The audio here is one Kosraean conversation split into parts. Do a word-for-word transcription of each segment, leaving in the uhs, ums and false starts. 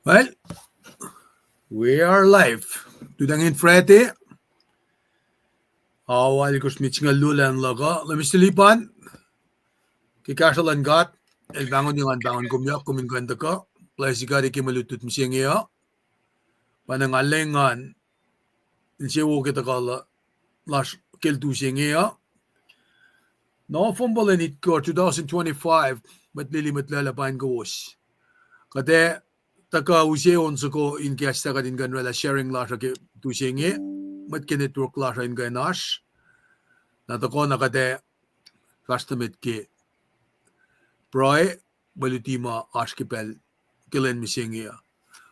Well, we are live. Tutan in Friday. Ao alkosr mit singucul luo lwen luhk uh, Lemis Tilipan, ke kahsruh luhn God, El pahngon engan pahngon kom yohk kom in kuh in tuhkuh, bless God ke mwe lutlut mihsenge uh. Pa na nga lwengan insewowo ke tuhkuh lasr ke lutlut se inge uh. Nohfohn puhlan itkohsr two thousand twenty-five, mwet lili mwet lwelah pain kowos. Kuht ac tuhkuh use on soko in kahs tuh kuht in kuh in oraclah sharing lasr uh ke lutlut se inge, mwet ke network lasr uh in kuh in oasr. Na tuhkuh na kuht ac fahsr nuh met ke pruhe, mwe luti ma oasr ke pacl ke lwen mihsenge uh.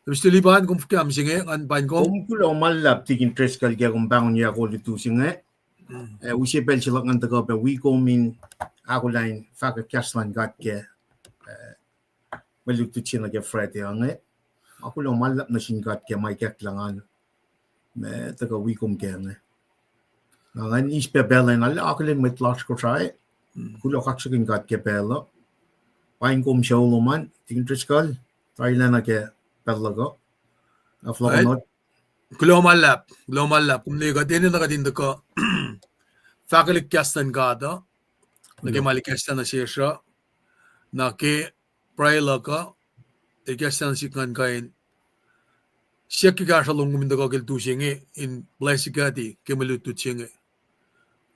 Lemis Tilipan, kom fuhkah mihsenge, ngan pain kom. Kom kuloh ma luhlahp, Tikin Driscoll, ke kom pahngonyuck ke lutlut se inge. Eh, use pacl se luhk ngan tuhkuh pac wi kom in ahkolah in fahkwack kahs luhn God ke, eh, mwe lutlut se nuh ke Friday inge. Nga kuloh ma luhlahp nuh sin God ke ma ikacklah ngan, ma tuhkuh wi kom ke inge. Nga ngan eis pac pacl in arlac akihlen mwet lasr Kosrae. Kuloh kaksakihn God ke pacl uh. Pain kom sucu lom an, Tikin Driscoll, tari lacna ke pacl luhk uh. Kuloh ma luhlahp, kuloh ma luhlahp, kom liye kuht enenuh kuht in tuhkuh fahkwelihk kahs luhn God uh, nuh ke ma El ikacklah nuh sesr uh, na ke pruhe luhk uh, El ikacklah nuh sihk ngan kuh in siyuck ke kahsruh lom kom in tuhkuh ke lutlut se inge in bless God ke mwe lutlut se inge.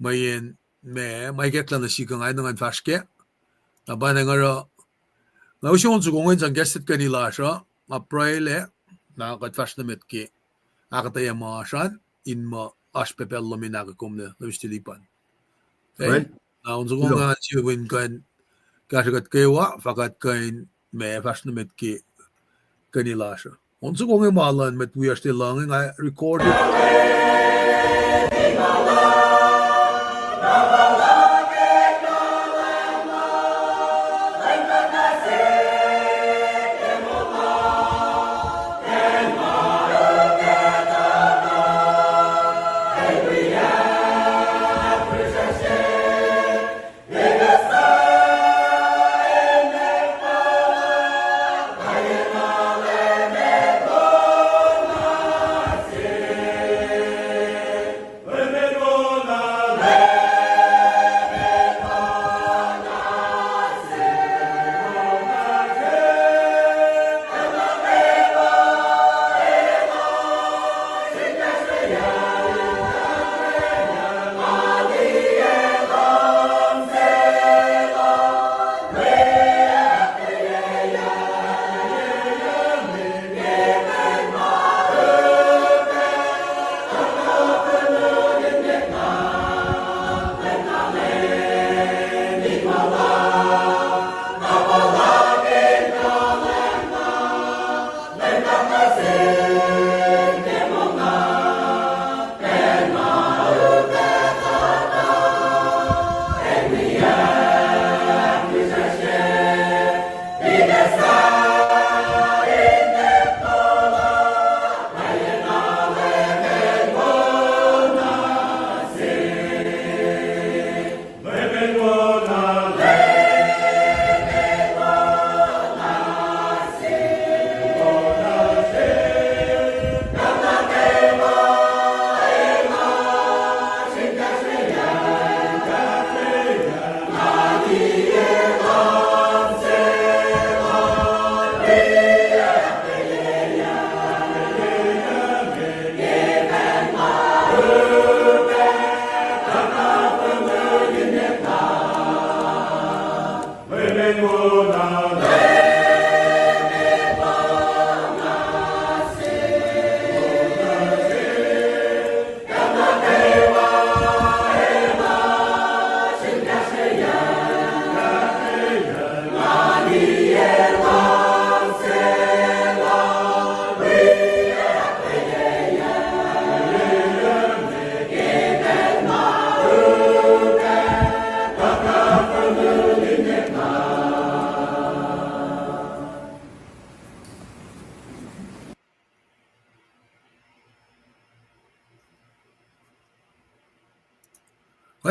Mweyen ma, ma ikacklah nuh sihk uh nga enenuh ngan fahsr kac. Na pa na nga oruh, nga use on soko inge in sang kahs tuh tuhkweni lasr uh, nga pruhelac, na kuht fahsr nuh met ke ahkuhtweyac ma oasr an, in muh oasr pac pacl lom in ahkkomlac, Lemis Tilipan. Na on soko nga sie wen kuh in kahsruh kuht kwewa, fah kuht kuh in ma fahsr nuh met ke tuhkweni lasr uh. On soko inge ma luhn mwet wiyacsr te luhng inge, nga recorded.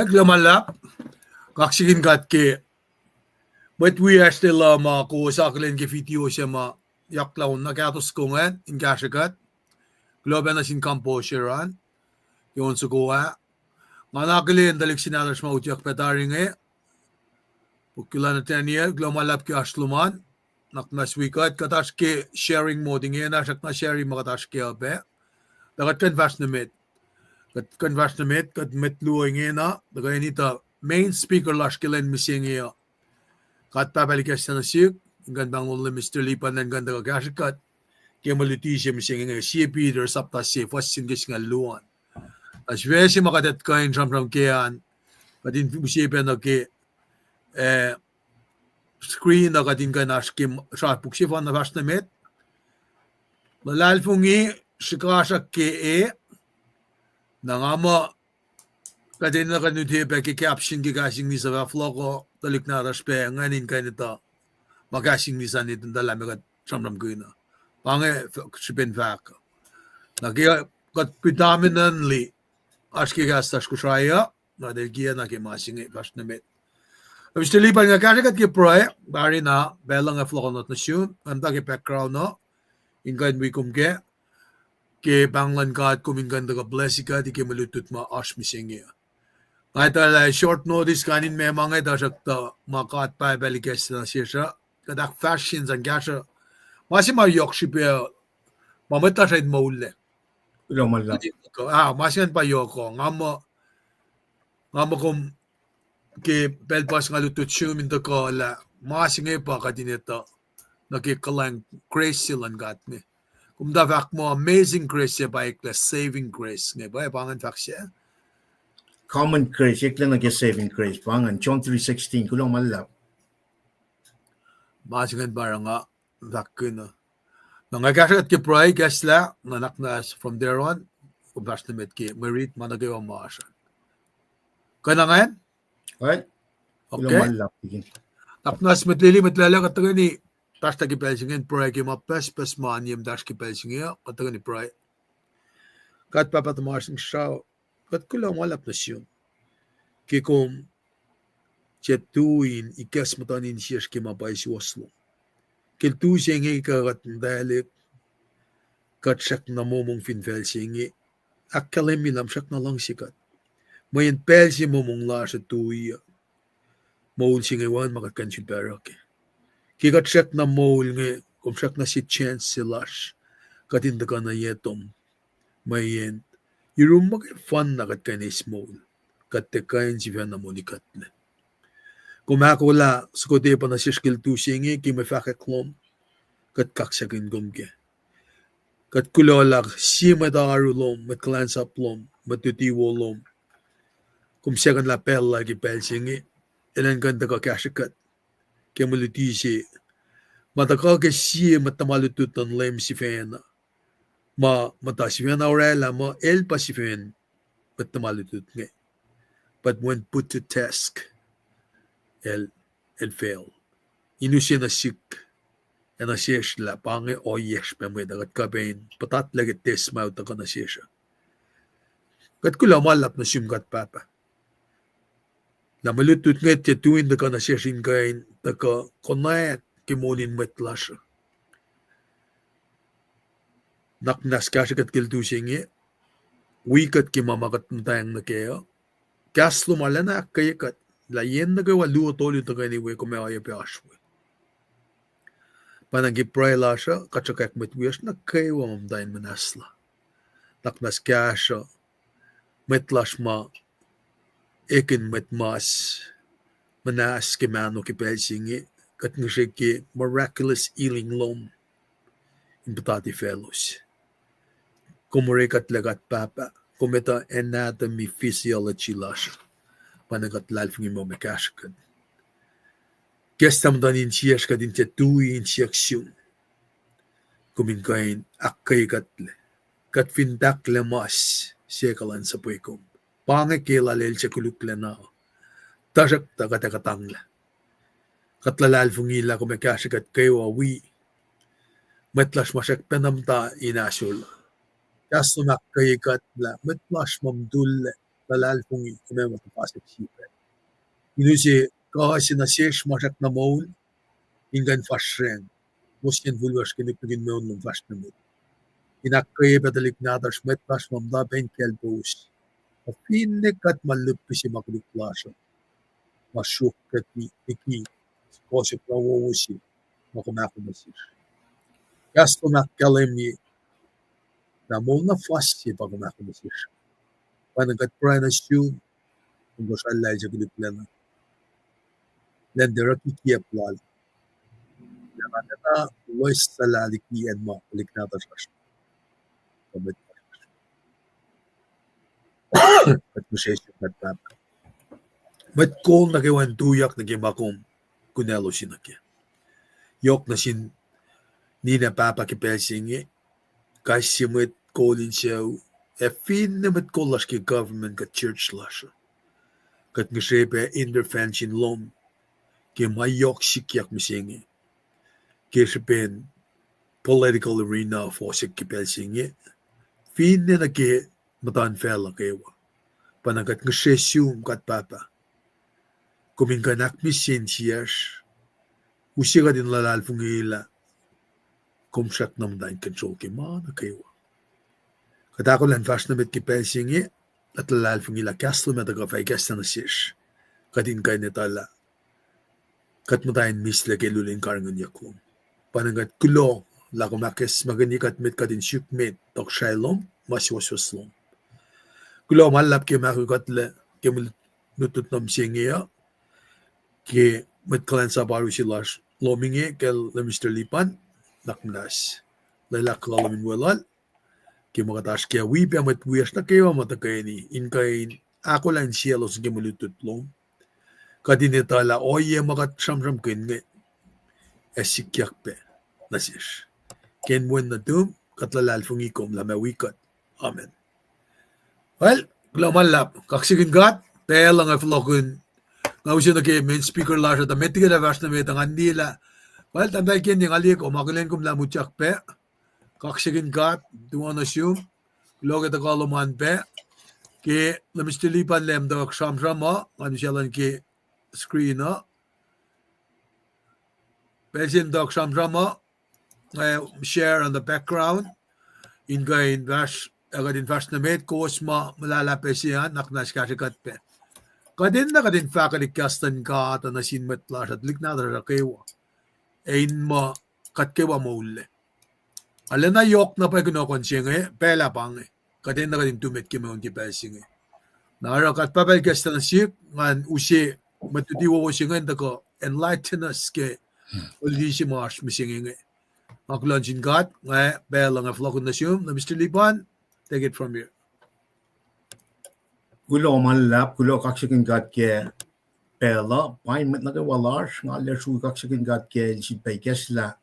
Kuloh ma luhlahp, kaksakihn God ke mwet wiyacsr te luhk ma kowos akihlen ke video se ma yaklah on na kahto soko ingacn in kahsrwe kuht. Kuloh pac nuh sin composer an ke on soko ah. Nga na akihlen tuhlihk se nahtuhsr ma utyak pac tari inge, Pukula Nathaniel, kuloh ma luhlahp ke oasr lom an. Nuhnak muhnahs wi kuht, kuht oasr ke sharing mode ingena, srackna share ma kuht oasr kac uh pac. Tuh kuht kuh in fahsr nuh met. Kuht kuh in fahsr nuh met, kuht met luo ingena, tuh kuh in etuh main speaker lasr ke lwen mihsenge uh. Kuht pahpah ikacslah nuh sihk, in kuh in pahngon Mister Lipan elan kuh in tuhkuh kahsrwe kuht ke mwe luti se mihsenge inge, Sie Peter sapta se, fuhs singucul singucul luo an. Oasr wesi ma kuht kuh in sramsram ke an, kuht in use pac nuh ke, eh, screen uh, kuht in kuh in oasr ke sra puk sefanna fahsr nuh met. Luhlahlfongi srihkasrak ke e, na nga muh kuht enenuh kuht in ute pac ke caption ke Kahs English uh, fahk fohlohk uh, tuhlihk nahtuhsr pac ingacn in kuh in etuh ma Kahs English an etuh tuh lah meac kuht sramsramkihn uh. Pa inge srihpen fahk uh. Na ke kuht predominantly oasr ke kahs lasr Kosrae uh, na eltahl kiacna ke ma se inge fahsr nuh met. Mister Lipan, nga kahsrwe kuht ke pruhe, tari na pacl uh nga fohlohkohnot nuh sum, nga muhta ke background uh, in kuh in wi kom kac, ke pahng luhn God kom in kuh in tuhkuh bless kuht ke mwe lutlut ma oasr mihsenge. Nga etuh lah short notice kain in meac ma inge, tuhsruhktuh ma God Pahpah El ikacslah nuh sesr uh, kuht ahkfahsrye in sang kahsruh ma se ma yohk srihpac, ma mwet lasr in moullac. Ah, ma se ingacn pa yohk uh. Nga muh, nga muh kom ke pacl puhs nga lutlut sum in tuhkuh lah ma se inge pa kuht in etuh nuh ke kuhlwacng grace se luhn God inge. Kom tuh fahk muh amazing grace se pa eklac saving grace inge pa, pa ingacn fahk se. Common grace eklac nuh ke saving grace, pa ingacn John three sixteen, kuloh ma luhlahp. Ma se ingacn pa oruh nga fahkkihn uh. Na nga kahsrwe kuht ke pruhe, ikacslah, na nuhnak muhnahs from there on, kom fahsr nuh met ke mwe rit ma nuh kwewa ma oasr an. Kuh na ingacn? Nuhnak muhnahs mwet lili, mwet lwelah, kuht tuhkweni fahsr tuh ke pacl se inge in pruhe ke ma pucspucs ma niye muhtahsr ke pacl se inge uh, kuht tuhkweni pruhe. God Pahpah tuhmasr Inkuhsrao, kuht kuloh ma luhlahp nuh sum ke kom tiac tui in ikacs muhtuhn insiyacsr ke ma pwacye suwohs lom. Ke lutu se inge kuh kuht muhtwaclihk, kuht srackna momong fin facl se inge, ahkkahlwemye lah kom srackna luhngse kuht. Mweyen pacl se momong lasr uh tui uh, moul se inge wacngihn ma kuht kuh in sulpac oruh kac. Ke kuht srackna moul inge, kom srackna se chance se lasr kuht in tuhkuh nuh ye tom. Mweyen yurum muh ke fun na kuht kuh in eis moul, kuht tiac kuh in sifacna monikuhtlac. Kom ahkolah soko tepuh nuh sesr ke lutu se inge ke mwe fahkwack lom, kuht kaksakihn kom kac. Kuht kuloh lah sie mwet oaru lom, mwet kuhlwacnsap lom, mwet luti wo lom, kom sekuhnlah pacl lal ke pacl se inge, elan kuh in tuhkuh kahsrwe kuht ke mwe luti se ma tuhkuh ke sie mwet tuhma lutlut luhn Leum sifacna, ma muhta sifacna orwaclah muh el pa sifacn mwet tuhma lutlut inge. But when put to task, el, el fail. In use nuh sihk ac nuh sesr lah pa inge ohiyacsr pac mwet uh, kuht kuh pac in puhtatlac ke test ma utuckuh nuh sesr uh. Kuht kuloh ma luhlahp nuh sum God Pahpah lah mwe lutlut inge tiac tui in tuhkuh nuh sesr in kuh in tuhkuh konwacack ke moul in mwet lasr uh. Nuhnak muhnahs kahsrwe kuht ke lutu se inge, wi kuht ke ma ma kuht muhtweng nuh kac uh. Kahs lom arulacna ahkkweye kuht lah yen nuh kwewa luo tolu tuhkweni we, kom ac oacyacpac oasr we. Pwacnacng ke pruhe lasr uh, kuht sruhkwack mwet wiyacsr nuh kwewa ma muhta in muhnahslah. Nuhnak muhnahs kahsruh mwet lasr ma ekihn mwet mas muhnahs ke mahno ke pacl se inge, kuht ngihsre ke miraculous healing lom in puhtati faclos. Kom orekuhtlac God Pahpah, kom etuh anatomy, physiology lasr, pwacnacng kuht luhlahlfongi muh kom ac kahsrwe kuht. Kahs muhtuhn insiyacsr kuht in tiac tui in siyuck sum, kom in kuh in ahkkweye kuhtlac, kuht fin tahklac mas se kuhlwacnsapwe kom. Pa inge ke lal el se koluklacna, tuhsruhktuh kuht ac kuhtanglah. Kuht luhlahlfongi lah kom ac kahsrwe kuht kwewa wi mwet lasr ma srackpacna muhta in ahsor. Kahs lom ahkkweye kuht lah mwet lasr ma mutullac luhlahlfongi kom ac muh tuhfahsek sifacna. In use kuh se nuh sesr ma srackna moul in kuh in fahsracng Mosken fuhluhsr ke nuknuk in moul lom fahsr nuh met. In ahkkweye pac tuhlihk nahtuhsr, mwet lasr ma muhta pac in kaclpous. Kuh finne kuht ma lihpihsi ma koluk lasr uh, ma sruokkuhti liki, kohsok na wowo se ma kom ahkoo nuh sesr. Kahs lom ahkkahlwemye lah moul na fuhs se pa kom ahkoo nuh sesr. Pwacnwacng kuht pruhe nuh sum, kom kosrallah se koluklacna. Lwen tiac oruh kikiacp lal. Lah nga tiacna loes suhlahli ke acn ma tuhlihk nahtuhsr lasr, kuh mwet lasr. Kuht ngihsre sum, kuht Pahpah. Mwet kol nuh kwewa in tuyak nuh ke ma kom kunaclos nuh kac. Yohk nuh sin ninac pahpah ke pacl se inge, kais sie mwet kol in sucu, ac finne mwet kol lasr ke government kuh church lasr uh. Kuht ngihsre pac intervention lom ke ma yohk sikyak mihsenge, ke srihpen political arena fohsack ke pacl se inge, finne nuh ke muhtuhnfacl uh kwewa. Pwacnwacng kuht ngihsre sum, kuht Pahpah. Kom in kuh in ahkmihsye insiyacsr, use kuht in luhlahlfongi lah kom srackna muhta in control ke ma nuh kwewa. Kuht ahkolah in fahsr nuh met ke pacl se inge, kuht luhlahlfongi lah kahs lom ah tuhkuh fah ikacslah nuh sesr, kuht in kuh in etuh lah kuht muhta in mihslac ke lulun karihngihnyuck lom. Pwacnwacng kuht kuloh lah kom ahkacsmakihnye kuht met kuht in suk met tohkohsrahi lom, ma suwohswohs lom. Kuloh ma luhlahp ke ma kuht lac ke mwe lutlut nuh mihsenge uh, ke mwet kuhlwacnsap arusi lasr lom inge, ke Minister Lipan, nuhnak muhnahs. Lwelah kuh lom in weluhl ke ma kuht oasr kac, wi pac mwet wiyacsr nuh kwewa ma tuhkweni in kuh in ahkolah insiyaclos ke mwe lutlut lom, kuht in etuh lah ohiyac ma kuht sramsramkihn inge ac sikyak pac nuh sesr. Ke inen wen nuhtum, kuht luhlahlfongi kom lah ma wi kuht. Amen. Well, kuloh ma luhlahp, kaksakihn God, pacl uh nga fohlohkihn, nga use nuh ke main speaker lasr uh, tuh met liki lah fahsr nuh met uh ngan liye lah, well, tahmtahel Kenny, nga liye kom, akihlen kom lah utyak pac. Kaksakihn God tuhkuh nuh sum, kuloh ke tuhkuh lom an pac. Ke Minister Lipan, Leum, tuh sramsram uh, ngan use luhn ke screen uh. Pacl se in tuh sramsram uh, nga share on the background in kuh in fahsr, ac kuht in fahsr nuh met, kowos ma muhlahlah pac se an, nuhnak muhnahs kahsrwe kuht pac. Kuht enenuh kuht in fahkwelihk kahs luhn God uh nuh sin mwet lasr uh, tuhlihk nahtuhsr uh kwewa, ac in muh kuht kwewa moullac. Arulacna yohk na pwacye kunohkohn se inge, pacl ah pa inge. Kuht enenuh kuht in tu met ke moul ke pacl se inge. Na oruh kuht Pahpah El ikacslah nuh sihk, ngan use mwet luti wowo se inge in tuhkuh enlighten us ke oluti se ma oasr mihsenge inge. Nga kuloh nuh sin God, nga pacl uh nga fohlohkihn nuh sum, na Minister Lipan, take it from here. Kuloh ma luhlahp, kuloh, kaksakihn God ke pacl uh, paing mwet nuh kwewa lasr, nga arlac sruhi kaksakihn God ke El sifilpac ikacslah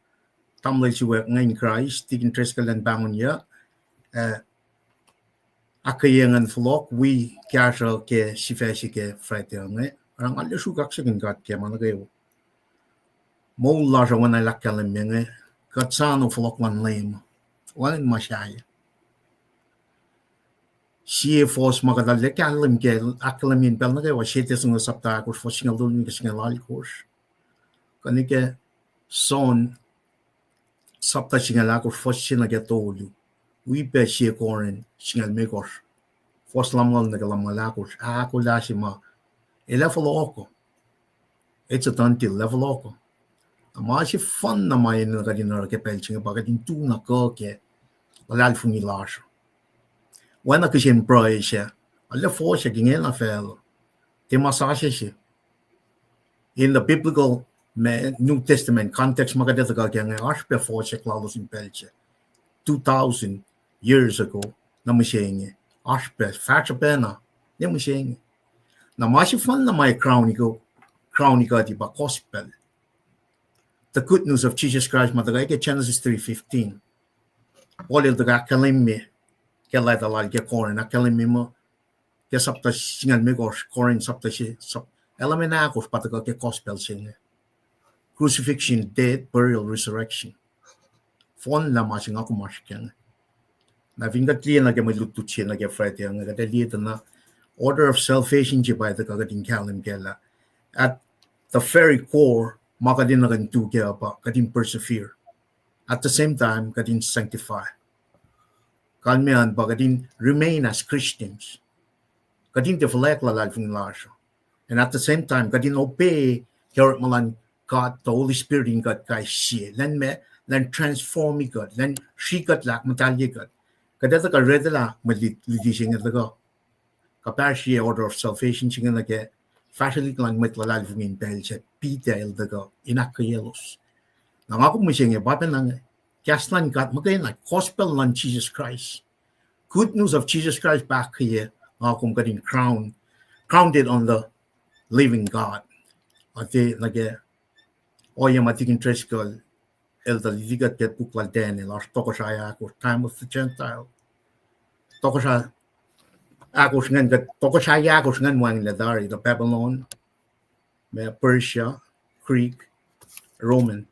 tamuhlwel se wek inge in Kraist, Tikin Driscoll, elan pahngonyuck, ah, ahkkweye ngan fohlohk wi kahsruh ke sifac se ke Friday inge, oruh nga arlac sruhi kaksakihn God ke ma nuh kwewa. Moul lasr uh oacna El ahkkahlwemye inge, kuht soano fohlohk luhn Leum, wacngihn ma sahyac. Sie fohs ma kuht arlac kahlwem ke, ahkkahlwemye in pacl nuh kwewa, Sie Tesalonika sapta ahkosr, fohs singucul tolu nuh ke singucul alkosr. Kuh nuh ke John sapta singucul ahkosr, fohs se nuh ke tolu. Wi pac Sie Corinth singucul limekohsr, fohs lumngaul nuh ke lumngaul ahkosr, ahkolah se ma El ac fohlohk uh. It's a done deal, El ac fohlohk uh. Na ma sefanna ma enenuh kuht in oruh ke pacl se inge pa kuht in tu na kuh ke luhlahlfongi lasr. Oacna kihsen pruhe sac, arlac fohsack ingena facluh. Tiac ma sasuc se. In the biblical, ma, New Testament context ma kuht etuh kac inge, oasr pac fohsack lalos in pacl sac, two thousand years ago, nuh mihsenge. Oasr pac, fahsruh pacna, nuh mihsenge. Na ma sefanna ma crown-i kuh, crown-i kuht pa gospel, the good news of Jesus Christ, ma tuhkuh ke Genesis three fifteen. Paul el tuhkuh ahkkahlwemye ke leta lal ke Corinth, ahkkahlwemye muh ke sapta singucul limekohsr, Corinth sapta se, sap-, element ahkosr pa tuhkuh ke gospel se inge. Crucifixion, death, burial, resurrection. Fohnlah ma se nga kom oasr kac inge. Na fin kuht liye nuh ke mwe lutlut se nuh ke Friday inge, kuht liye tuh na order of salvation se pa tuhkuh kuht in kahlwem kac lah at the very core, ma kuht enenuh kuh in tu kac uh pa kuht in persevere. At the same time, kuht in sanctify. Kalmac an pa kuht in remain as Christians. Kuht in tiac fuhlweack luhlahlfongi lasr uh. And at the same time, kuht in obey ke orekma luhn God, the Holy Spirit in kuht kais sie. Lwen ma, lwen transformi kuht, lwen sri kuht, lwen ahkmuhtahlye kuht. Kuht etuh kuh retelah mwe lut-, luti se inge tuhkuh. Kuhpahsrye order of salvation se inge nuh ke fahsrwelihk luhn mwet luhlahlfongi in pacl sac, Peter el tuhkuh in ahkkweyaclos. Na nga kom mihsenge pa pacna inge, kahs luhn God muhkwena, gospel luhn Jesus Christ. Good news of Jesus Christ pa ahkkweye nga kom kuht in crown, grounded on the living God. Ate nuh ke ohiyac ma Tikin Driscoll el tuh luti kuht ke puk lal Daniel, oasr tohkohsrah ahkosr, time of the Gentile. Tohkohsrah ahkosr ingacn, kuht tohkohsrah ahkosr ingacn wacngihnlac tari, tuh Babylon, ma Persia, Greek, Roman.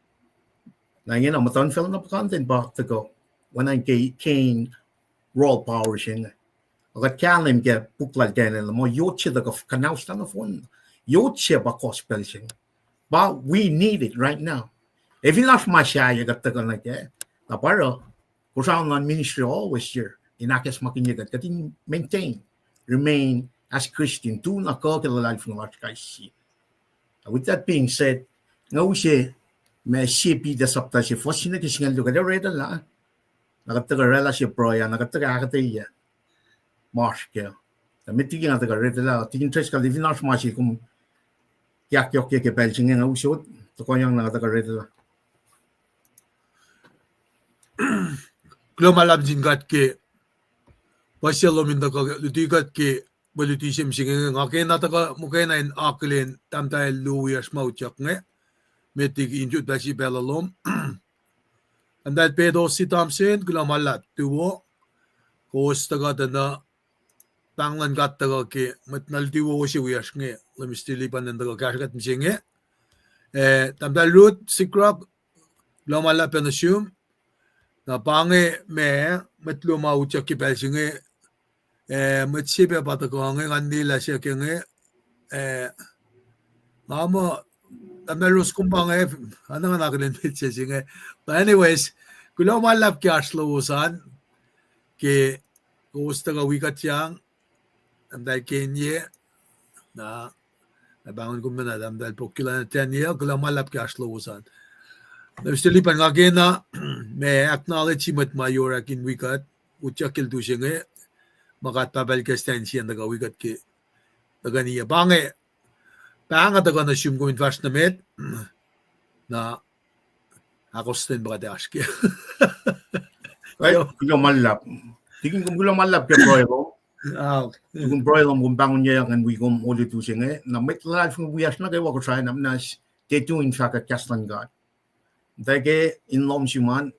Na ingena muhtuhnfacl na puhkantwen pa tuhkuh oacna ke Cain rule power se inge. Kuht kahlwem ke puk lal Daniel muh yot se tuhkuh kuhnauslah nohfohn. Yot se pa gospel se inge. Pa we need it right now. Ac fin oasr ma sahyac kuht tuhkuh nuh kac, na pa oruh Kosrae luhn ministry always here in ahkacsmakihnye kuht, kuht in maintain, remain as Christian, tu na kuh ke luhlahlfongi lasr kais sie. With that being said, nga use ma sie Peter sapta se fuhs se nuh ke singucul luo, kuht ac retelah, na kuht tuhkuh oraclah sie pruhe, na kuht tuhkuh ahkuhtweyac ma oasr kac. Na met liki nga tuhkuh retelah, Tikin Driscoll, fin oasr ma se kom kiyuhkyak ke pacl se inge, nga use tohkohyang na kuht tuhkuh retelah. Kuloh ma luhlahp sin God ke puhsisacl lom in tuhkuh luti kuht ke mwe luti se mihsenge inge. Nga kena tuhkuh muhkwena in akihlen tahmtahel luo wiyacsr ma utyak inge, met liki in jut pacl se pacl lom. Tahmtahel Petos C. Thompson, kuloh ma luhlahp tuwo. Kowos tuhkuh tuh na pahng luhn God tuhkuh ke mwet na luti wowo se wiyacsr inge, Lemister Lipan, in tuhkuh kahsruh kuht mihsenge. Eh, tahmtahel Ruth Sigrap, kuloh ma luhlahp pac nuh sum. Na pa inge ma, mwet luo ma utyak ke pacl se inge, eh, mwet se pac pa tuhkuh inge, ngan liyelah siyuck inge, eh, nga muh, tahmtahel Rose, kom pa inge, anacn akihlen mwet se inge. But anyways, kuloh ma luhlahp ke oasr lowos an, ke kowos tuhkuh wi kuht yang, tahmtahel Kenye, na, na pahngon kom na, tahmtahel Pokila, Daniel, kuloh ma luhlahp ke oasr lowos an. Lemister Lipan, nga kena ma acknowledge mwet ma yohrack in wi kuht, utyak ke lutu se inge, ma God Pahpah El ke stan sie in tuhkuh wi kuht ke tuhkweni ah. Pa inge, pahng uh tuhkuh nuh sum, kom in fahsr nuh met, na ahkostwen pa kuht oasr ke. Kuloh ma luhlahp. Tikin, kom kuloh ma luhlahp ke pruhe lom. Tukun pruhe lom, kom pahngonyuck ngan wi kom olutu se inge. Na mwet luhlahlfongi wiyacsr nuh kwewa Kosrae na muhnahs, tiac tu in fahkwack kahs luhn God. Muhtwacwacack in lohm sum an,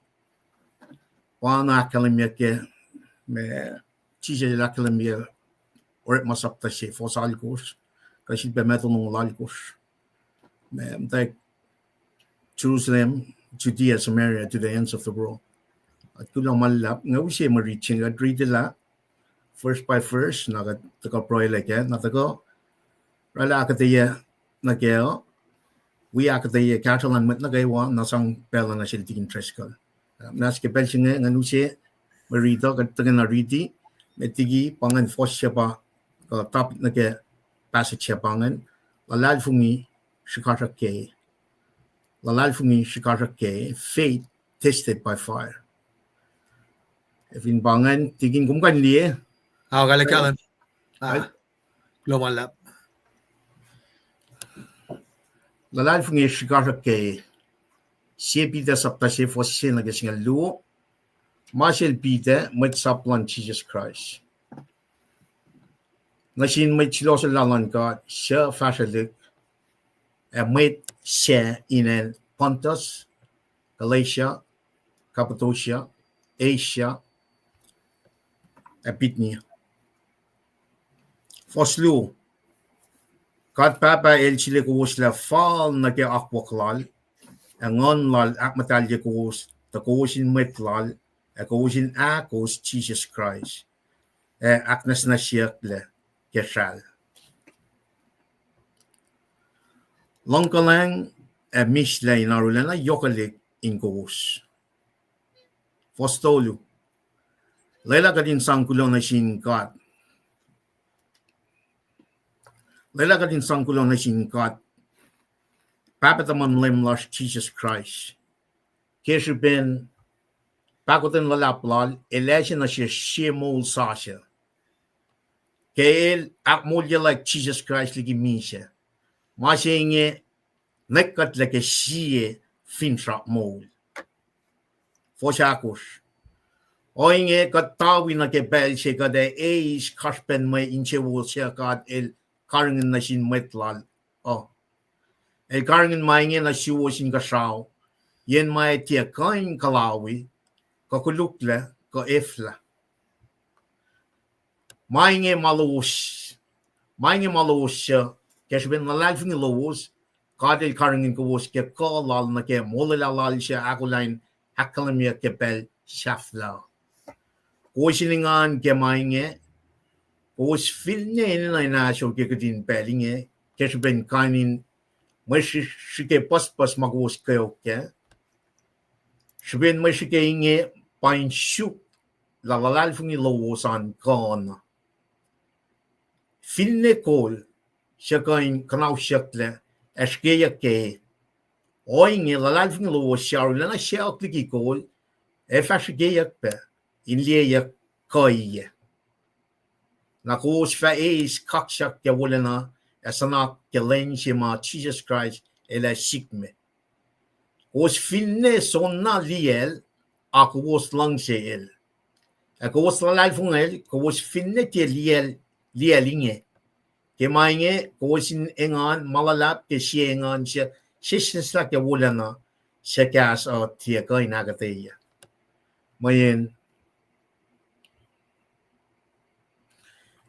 pa na ahkkahlwemyeyuck ke ma Jisus El ahkkahlwemye Orekma sapta se, fuhs alkosr, kuh sifilpac ma tolngoul alkosr. Ma muhtwacwacack Jerusalem, Judea, Samaria, to the ends of the world. Kuht kuloh ma luhlahp, nga use mwe riti se inge, kuht riti lah verse by verse, na kuht tuhkuh pruhelah kac, na tuhkuh oraclah ahkuhtweyac nuh kac, wi ahkuhtweyac kahsruh luhn mwet nuh kwewa, na sang pacl uh nuh sel Tikin Driscoll. Muhnahs ke pacl se inge ngan use mwe riti uh, kuht tuhkweni riti, met liki pa ingacn fuhs se pa, kuh topic nuh ke passage se pa ingacn, luhlahlfongi srihkasrak ke, luhlahlfongi srihkasrak ke, faith tested by fire. Ac fin pa ingacn, Tikin, kom kuh in liye? Ao, kale kahlwem. Kuloh ma luhlahp. Luhlahlfongi srihkasrak ke, sie Peter sapta se fuhs se nuh ke singucul luo, ma sel Peter, mwet sap luhn Jisus Kraist, nuh sin mwet sulosolla luhn God suc fahsrwelihk, ac mwet sac in acn Pontus, Galatia, Cappadocia, Asia, ac Bithynia. Fuhs luo, God Pahpah El sule kowos lah fal nuh ke akwuck Lal, ac Nguhn Lal ahkmuhtahlye kowos, tuh kowos in mwet Lal, ac kowos in ahkos Jisus Kraist, ac ahknwacsnwacsyeyucklac ke sral. Luhngkuhlwacng ac mislac in arulacna yohkwelihk in kowos. Fohs tolu. Lwelah kuht in sang kuloh nuh sin God. Lwelah kuht in sang kuloh nuh sin God, Pahpah tuhmom Leum lasr Jisus Kraist, ke srihpen pahkotwen luhlahp lal, El ase nuh sesr sie moul sasuc. Ke El ahkmoulyelah Jisus Kraist liki misac, ma se inge nwacklah ke sie finsrak moul. Fohs ahkosr. Ohinge kuht tawi nuh ke pacl se kuht ac eis kasrpen mwe insewowo suc God El karihngihn nuh sin mwet Lal uh. El karihngihn ma inge nuh suwos inkuhsrao, yen ma ac tiac kuh in kuhlawi, kuh koluklac, kuh eflah. Ma inge ma lowos, ma inge ma lowos suc, ke srihpen luhlahlfongi lowos, God El karihngihn kowos ke kuh Lal nuh ke molwelah Lal suc ahkolah in ahkkahlwemyeyuck ke pacl sahflah. Kowos in engan ke ma inge, kowos finne enenuh in ahsor ke kihtin pacl inge, ke srihpen kain in mwe srihke pucspucs ma kowos kweok kac, srihpen mwe srihke inge pa in suk lah luhlahlfongi lowos an kuh na. Finne kol suc kuh in kuhnausyucklac ac srihkeyuck kac, ohinge luhlahlfongi lowos suc arulacna sacohk liki kol ac fah srihkeyuck pac in liyeyuck kuhiyac. Na kowos fah eis kaksak ke wolacna ac suhnak ke lwen se ma Jisus Kraist El ac sikme. Kowos finne soenna liyacl, a kowos luhngse El. Ac kowos luhlahlfongel, kowos finne tiac liyacl, liyacl inge. Ke ma inge kowos in engan ma luhlahp ke sie engan suc sesseslah ke wolacna, suc kahs uh tiac kuh in ahkuhtweyac. Mweyen,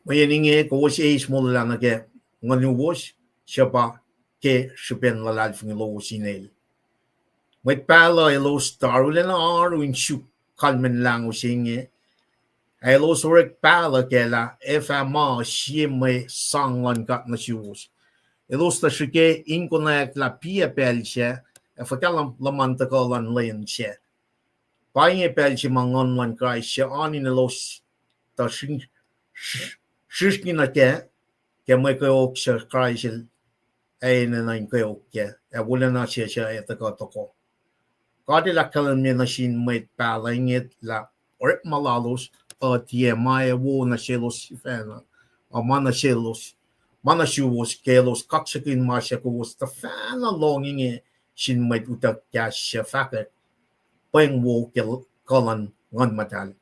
mweyen inge kowos eis molwelah nuh ke nguhnuwos, suc pa ke srihpen luhlahlfongi lowos in El. Mwet pahluh elos tuh arulacna oaru in suk kalmacn lahngo se inge, ac elos orek pahluh kac lah ac fah ma sie mwe sang luhn God nuh suwos. Elos tuh srihke in konwacack lah piyac pacl sac, ac fuhkah luhman tuhkuh luhn lwen sac. Pa inge pacl se ma Nguhn luhn Kraist suc oan in elos tuh srihsrngi nuh kac, ke mwe kweok suc Kraist El ac enenuh in kweok kac, ac wolacna se suc ac tuhkuh tohkoh. God El ahkkahlwemye nuh sin mwet pahluh inge lah orekma lalos uh tiac ma ac wo nuh selos sifacna, uh, ma nuh selos, ma nuh suwos ke elos kaksakihn ma suc kowos tuhfahna lohng inge sin mwet utuck kahs suc fahkwack pweng wo ke kuh luhn Nguhn Muhtahl,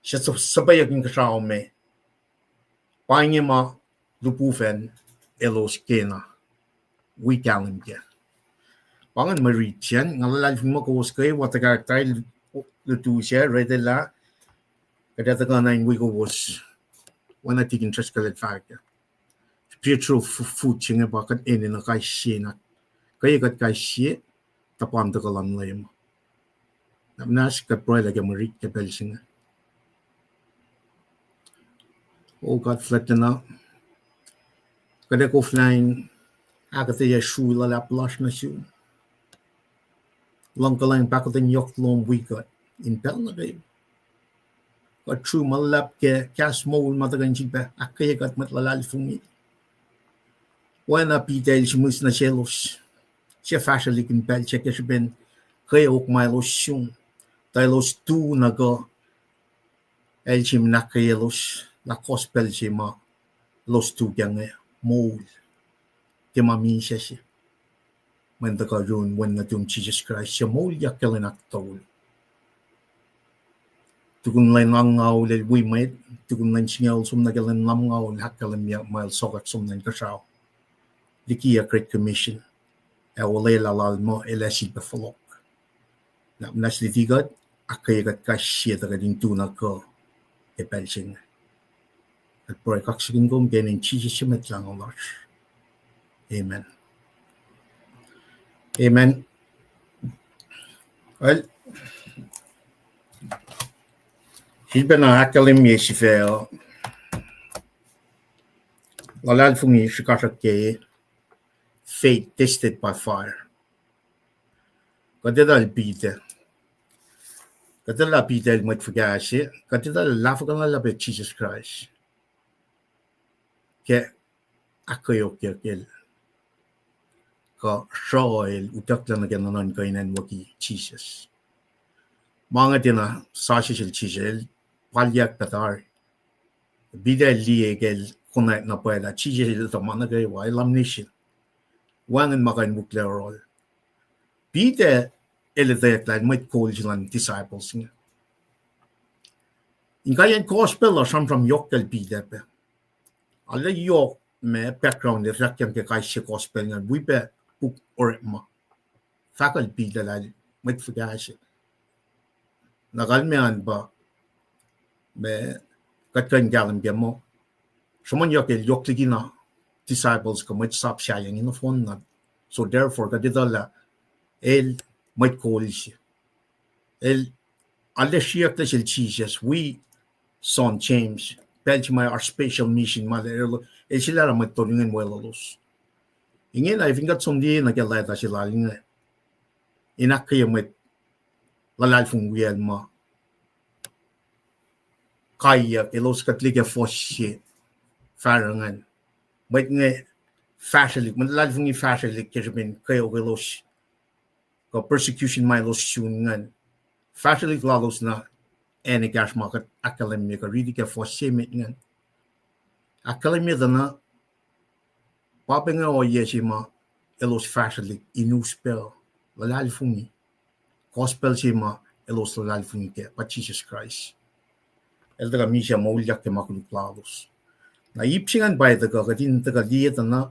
suc suhpweyuck inkuhsrao me. Pa inge ma lihpufacn elos kena wi kahlwem kac. Pa ingacn mwe rit sacn, nga luhlahlfongi muh kowos kwewa tuhkahktahl lutu sac, retelah kuht ac tuhkuh na in wi kowos. Oacna Tikin Driscoll el fahk, spiritual food se inge pa kuht enenuh kais sie na, keye kuht kais sie, tuhpan tuhkuh luhn Leum. Na muhnahs kuht pruhe lah ke mwe rit ke pacl se inge. O God fuhlwactlacna, kuht ac koflah in ahkuhtweyac srui luhlahp lasr nuh sum. Luhngkuhlwacng pahkotwen yohk lom wi kuht in pacl nuh kwewa. Kuht srui ma luhlahp ke kahs moul ma tuhkuh in sifilpac ahkkweye kuht mwet luhlahlfongi. Oacna Peter el sihmihs nuh selos suc fahsrwelihk in pacl se ke srihpen kweok ma elos sun, tuh elos tu na kuh, el sihmihs ahkkweyelos lah gospel se ma elos tu kac inge moul ke ma misac se. Mweyen tuhkuh yurin Wen nuhtum Jisus Kraist suc moulyak ke lwen ahktolu. Tukun lwen angngaul el wi mwet, tukun lwen singucul som nuh ke lwen lumngaul ahkkahlwemye ma el sokwack som nuh inkuhsrao, likiyuc Great Commission, ac olwelah lal muh el ac sifilpac fohlohk. Na muhnahs liti kuht, ahkkweye kuht kais sie tuh kuht in tu na kuh ke pacl se inge. Kuht pruhe kaksakihn kom ke inen Jisus su Mwet Lahngo lasr. Amen. Amen. Well, sifilpacna ahkkahlwemye sifac uh, luhlahlfongi srihkasrak ke faith tested by fire. Kuht etuh Peter, Kuht etuh lah Peter el mwet fuhkah se, kuht etuh lah lahfuhkahna lah pac Jisus Kraist ke ahkkeokyuck el kuh sruoh el utucklah nuh ke nuhnuhnkuh in acnwucki Jisus. Ma inge tiacna sasuc sel Jisus, el palyak pac tari. Peter el liye ke el konwacack na pwacye lah Jisus el etuh ma nuh kwewa, el omniscient. Wacngihn ma kuh in wihklac yohrohl. Peter el etwacack lah el mwet kol se luhn disciples inge. Inkaiyacn gospel uh sramsram yohk kacl Peter pac. Arlac yohk ma background el fahkyang ke kais sie gospel ingacn, wi pac puk orekma. Fahk kacl Peter lah el mwet fuhkah se. Na kalmac an pa ma kuht kuh in kahlwem ke muh, sruhmuhnyuck el yohk likina disciples kuh mwet sap sahyacng in nohfohn na. So therefore kuht etuh lah el mwet kol se. El, arlac sriyucklac sel Jisus wi John, James, pacl se ma oasr special mission ma el, el sulaclah mwet tolu ingacn weluhlos. Ingena fin kuht som liye nuh ke leta se lal inge, in ahkkweye mwet luhlahlfongi wiyacl ma kaiyuck elos kuht liye ke fuhs se fahsruh ingacn. Mwet inge fahsrwelihk, mwet luhlahlfongi fahsrwelihk ke srihpen kweok elos kuh persecution ma elos sun ingacn. Fahsrwelihk lalos na acn ekahsr ma kuht ahkkahlwemye kuh riti ke fuhs se met ingacn. Ahkkahlwemye tuh na pa pac inge ohiyac se ma elos fahsrwelihk in us pac luhlahlfongi. Gospel se ma elos luhlahlfongi kac pa Jisus Kraist. El tuhkuh misac moulyak ke ma koluk lalos. Na ip se ingacn pa tuhkuh kuht in tuhkuh liye tuh na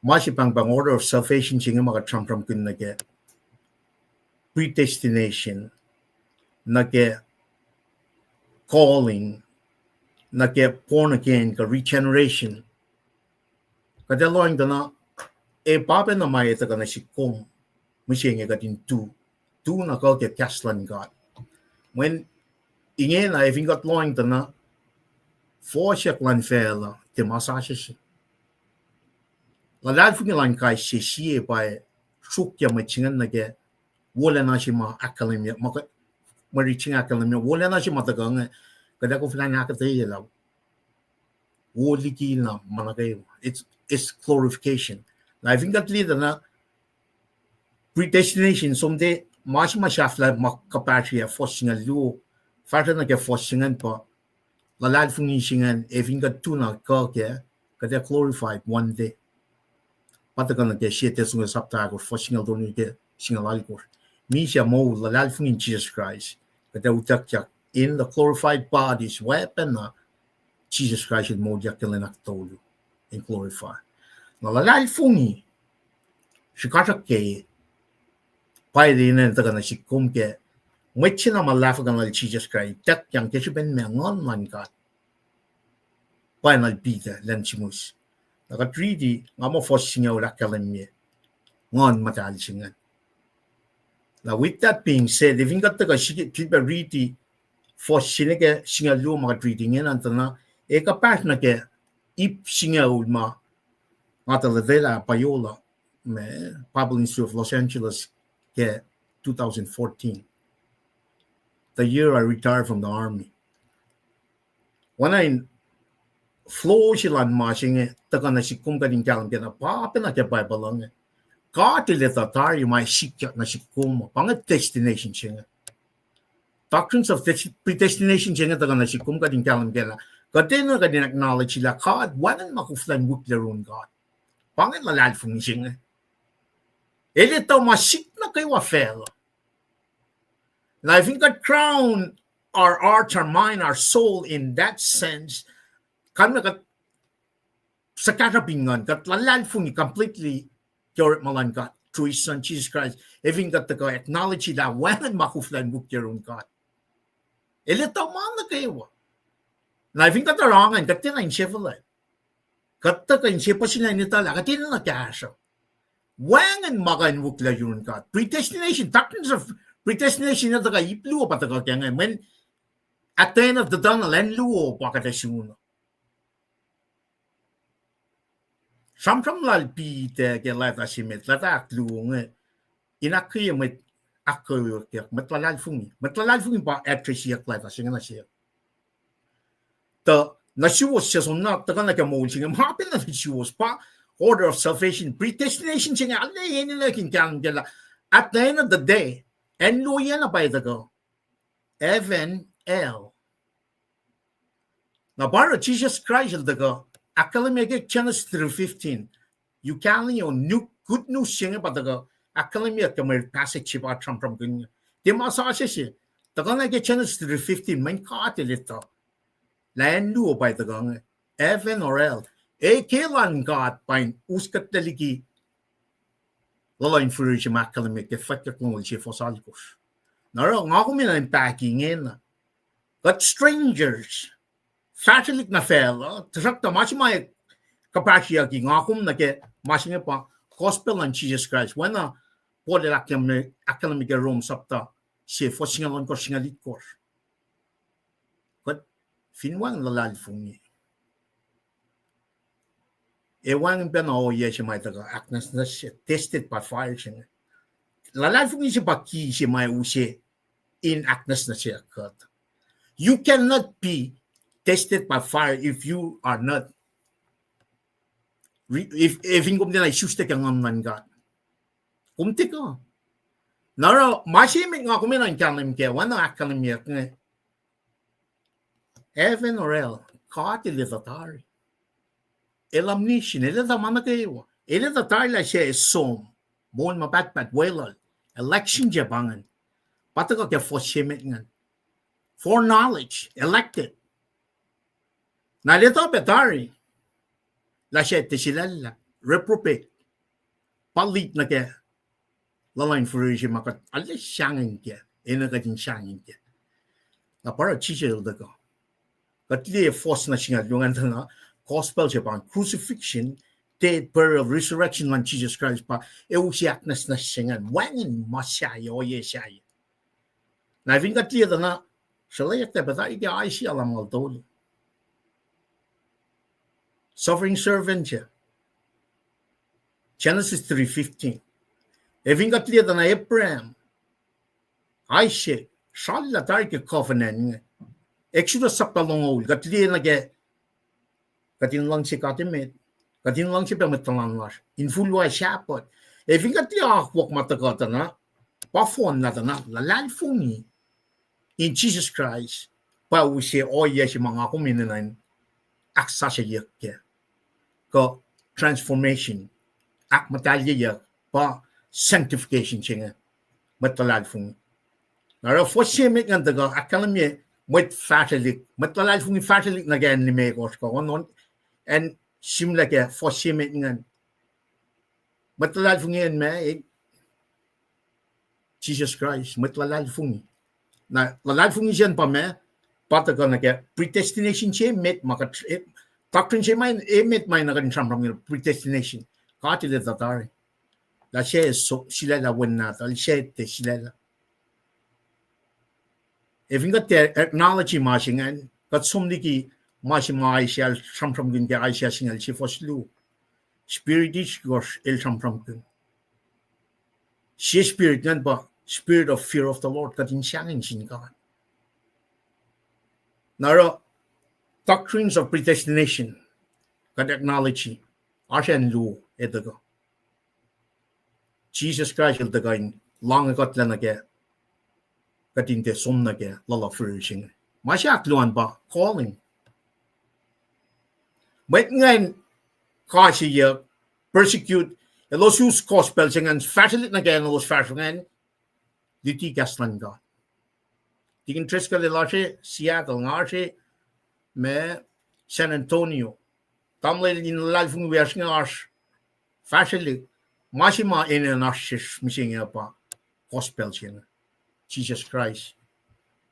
ma se pahngpahng order of salvation se inge ma kuht sramsramkihn nuh kac, predestination, nuh kac calling, nuh kac born again kuh regeneration. Kuht ac lohacng tuh na, ac pa pacna ma ac tuhkuh nuh sihk kom, mihsenge kuht in tu, tu na kuh ke kahs luhn God. Mweyen ingena ac fin kuht lohacng tuh na, fohsack luhn facluh tiac ma sasuc se. Luhlahlfongi luhn kais sie sie pa sruokyac mwet se ingacn nuh ke wolacna se ma ahkkahlwemye, ma kuht, mwe rit se inge ahkkahlwemye wolacna se ma tuhkuh inge, kuht ac koflah in ahkuhtweyac lah wo likina ma nuh kwewa. It's, it's glorification. Na fin kuht liye tuh na predestination, som tuh ma se ma sahflah ma kuhpahsrye fuhs singucul luo fahsruh nuh ke fuhs se ingacn pa luhlahlfongi se ingacn, ac fin kuht tu na kuh kac, kuht ac glorified one day. Pa tuhkuh nuh ke Sie Thessalonians sapta ahkosr, fuhs singucul tolu nuh ke singucul alkosr. Misac moul luhlahlfongi in Jisus Kraist, kuht ac utuckyak in the glorified bodies, weapon na Jisus Kraist el moulyak ke lwen ahktolu in glorify. Na luhlahlfongi srihkasrak ke pwacye inen tuhkuh nuh sihk kom ke mwet se na ma lahfuhkahna lal Jisus Kraist, ituckyang ke srihpen ma Nguhn luhn God. Pwacye na lal Peter, lwen simihs. Na kuht riti, nga muh fuhs singucul ahkkahlwemye Nguhn Muhtahl se ingacn. Na with that being said, ac fin kuht tuhkuh sifilpac riti fuhs se nuh ke singucul luo ma kuht riti ingena tuh na, ac kuhpahsr nuh ke ip singucul ma nga tuh lotwelah payola, ma Bible Institute of Los Angeles ke two thousand fourteen, the year I retired from the army. Oacna in flow se luhn ma se inge tuhkuh nuh sihk kom kuht in kahlwem ke na pa pacna ke Bible uh inge. God El etuh tari ma sikyak nuh sihk kom, pa inge destination se inge. Doctrines of predestination se inge tuhkuh nuh sihk kom kuht in kahlwem ke na, kuht enenuh kuht in acknowledge lah God, wacngihn ma koflah in wihklac yurin God. Pa inge luhlahlfongi se inge. El etuh ma sihk nuh kwewa facluh. Na fin kuht ground our hearts, our mind, our soul in that sense, kalmac kuht suhkahsruhp in nguhn, kuht luhlahlfongi completely ke orekma luhn God through His Son Jesus Christ, ac fin kuht tuhkuh acknowledge lah wacngihn ma koflah in wihklac yurin God. El etuh ma nuh kwewa. Na fin kuht oruh ingacn, kuht tiacna insefuhlac. Kuht tuhkuh inse puhsina in etuh lah kuht enenuh kahsruh. Wacngihn ma kuh in wihklac yurin God. Predestination, doctrines of predestination, ac tuhkuh ip luo pa tuhkuh ke inge, mweyen at the end of the tunnel, acn luo pa kuht ac sun. Sramsram lal Peter ke leta se met, leta ahkluo inge, in ahkkweye mwet ahkkweyeyuck, mwet luhlahlfongi. Mwet luhlahlfongi pa address-iyuck leta se inge nuh se. Tuh nuh suwos se som na tuhkuh nuh ke moul se inge, ma pacna nuh suwos pa order of salvation, predestination se inge, arlac enenuh in kahlwem kac lah at the end of the day, acn luo na pa tuhkuh, heaven, hell. Na pa oruh Jisus Kraist el tuhkuh ahkkahlwemye ke Genesis three fifteen, euangelion, new good news se inge pa tuhkuh ahkkahlwemye ke mwe passage se pa sramsramkihn. Tiac ma sasuc se, tuhkuh na ke Genesis three fifteen, mweyen God el etuh lah acn luo pa tuhkuh inge, heaven or hell. Ac ke luhn God pa in uskuhtlac liki luhluh in fihrihr se ma ahkkahlwemye ke Fwackyuck longoul sie fuhs alkosr. Na oruh nga kom enenuh in pahki ingena. Kuht strangers, fahsrwelihk nuh facluh, tuhsruhktuh ma se ma kuhpahsryeyucki nga kom nuh ke ma se inge pa gospel luhn Jisus Kraist. Oacna Paul el ahkkahlwemye, ahkkahlwemye ke Rom sapta se fuhs singucul ohnkohsr, singucul itkohsr. Kuht fin wacngihn luhlahlfongi, ac wacngihn pacna ohiyac se ma tuhkuh ahknwacsnwacsye, tested by fire se inge. Luhlahlfongi se pa ki se ma use in ahknwacsnwacsye kuht. You cannot be tested by fire if you are not, if, if in kom tiacna isuslac ke Nguhn luhn God. Kom tiac kuh. Na oruh ma se met nga kom enenuh in kahlwem kac, oacna ahkkahlwemyeyuck inge, heaven or hell, God el etuh tari. El omniscient, el etuh ma nuh kwewa. El etuh tari lah suc ac som moul ma pahtpaht weluhl. Election se pa ingacn. Pa tuhkuh ke fuhs se met ingacn. Foreknowledge, elected. Na el etuh pac tari lah suc tiac sulaclah, reprobate. Pa lead nuh ke luhluh in fihrihr se ma kuht arlac sahngweng kac, enenuh kuht in sahngweng kac. Na pa oruh Jisus el tuhkuh. Kuht liye fuhs na singucul luo ingacn tuh na gospel se pa crucifixion, death, burial, resurrection luhn Jisus Kraist pa ac use ahknwacsnwacs se ingacn, wacngihn ma sahyac, ohiyac sahyac. Na fin kuht liye tuh na, srwacleyuck lah pa tari ke Isaiah lumngaul tolu. Suffering servant se, Genesis three fifteen. Ac fin kuht liye tuh na Abraham, Isaac, srallah tari ke covenant inge. Exodus sapta longoul, kuht liye nuh ke kuht in luhngse God emet, kuht in luhngse pac mwet tuhlan lasr, in fuhlwac Sabbath. Ac fin kuht liye akwuck ma tuhkuh tuh na, pa fohnlah tuh na luhlahlfongi in Jisus Kraist pa use ohiyac se ma nga kom enenuh in ahksasucyeyuck kac, kuh transformation, ahkmuhtahlyeyuck, pa sanctification se inge, mwet luhlahlfongi. Na oruh fuhs se met ingacn tuhkuh ahkkahlwemye mwet fahsrwelihk, mwet luhlahlfongi fahsrwelihk nuh ke acn limekohsr kuh on, on, acn sihmlac ke fuhs se met ingacn. Mwet luhlahlfongi an ma, eh, Jisus Kraist, mwet luhlahlfongi. Na luhlahlfongi se an pa ma, pa tuhkuh nuh ke predestination se met ma kuht, eh, doctrine se ma emet ma na kuht in sramsram ke predestination. God el etuh tari lah suc sulaclah wen nahtuhl, suc tiac sulaclah. Ac fin kuht tiac acknowledge ma se ingacn, kuht som liki ma se ma Isaiah el sramsramkihn ke Isaiah singucul sie fuhs luo. Spirit itkohsr el sramsramkihn. Sie spirit ingacn pa spirit of fear of the Lord, kuht in sahngweng sin God. Na oruh doctrines of predestination, kuht acknowledge, oasr acn luo ac tuhkuh. Jisus Kraist el tuhkuh in lahngokuhtlac nuh kac, kuht in tiac som nuh ke luhluh fihrihr se inge. Ma se ahkluo an pa calling. Mwet ingacn kahseyuck, persecute, elos us gospel se ingacn fahsrwelihk nuh ke acn elos fahsr ingacn, luti kahs luhn God. Tikin Driscoll el oasr Seattle, nga oasr ma San Antonio. Tamuhlwel in luhlahlfongi wiyacsr inge oasr fahsrwelihk. Ma se ma enenuh in oasr sesr mihsenge uh pa gospel se inge, Jisus Kraist.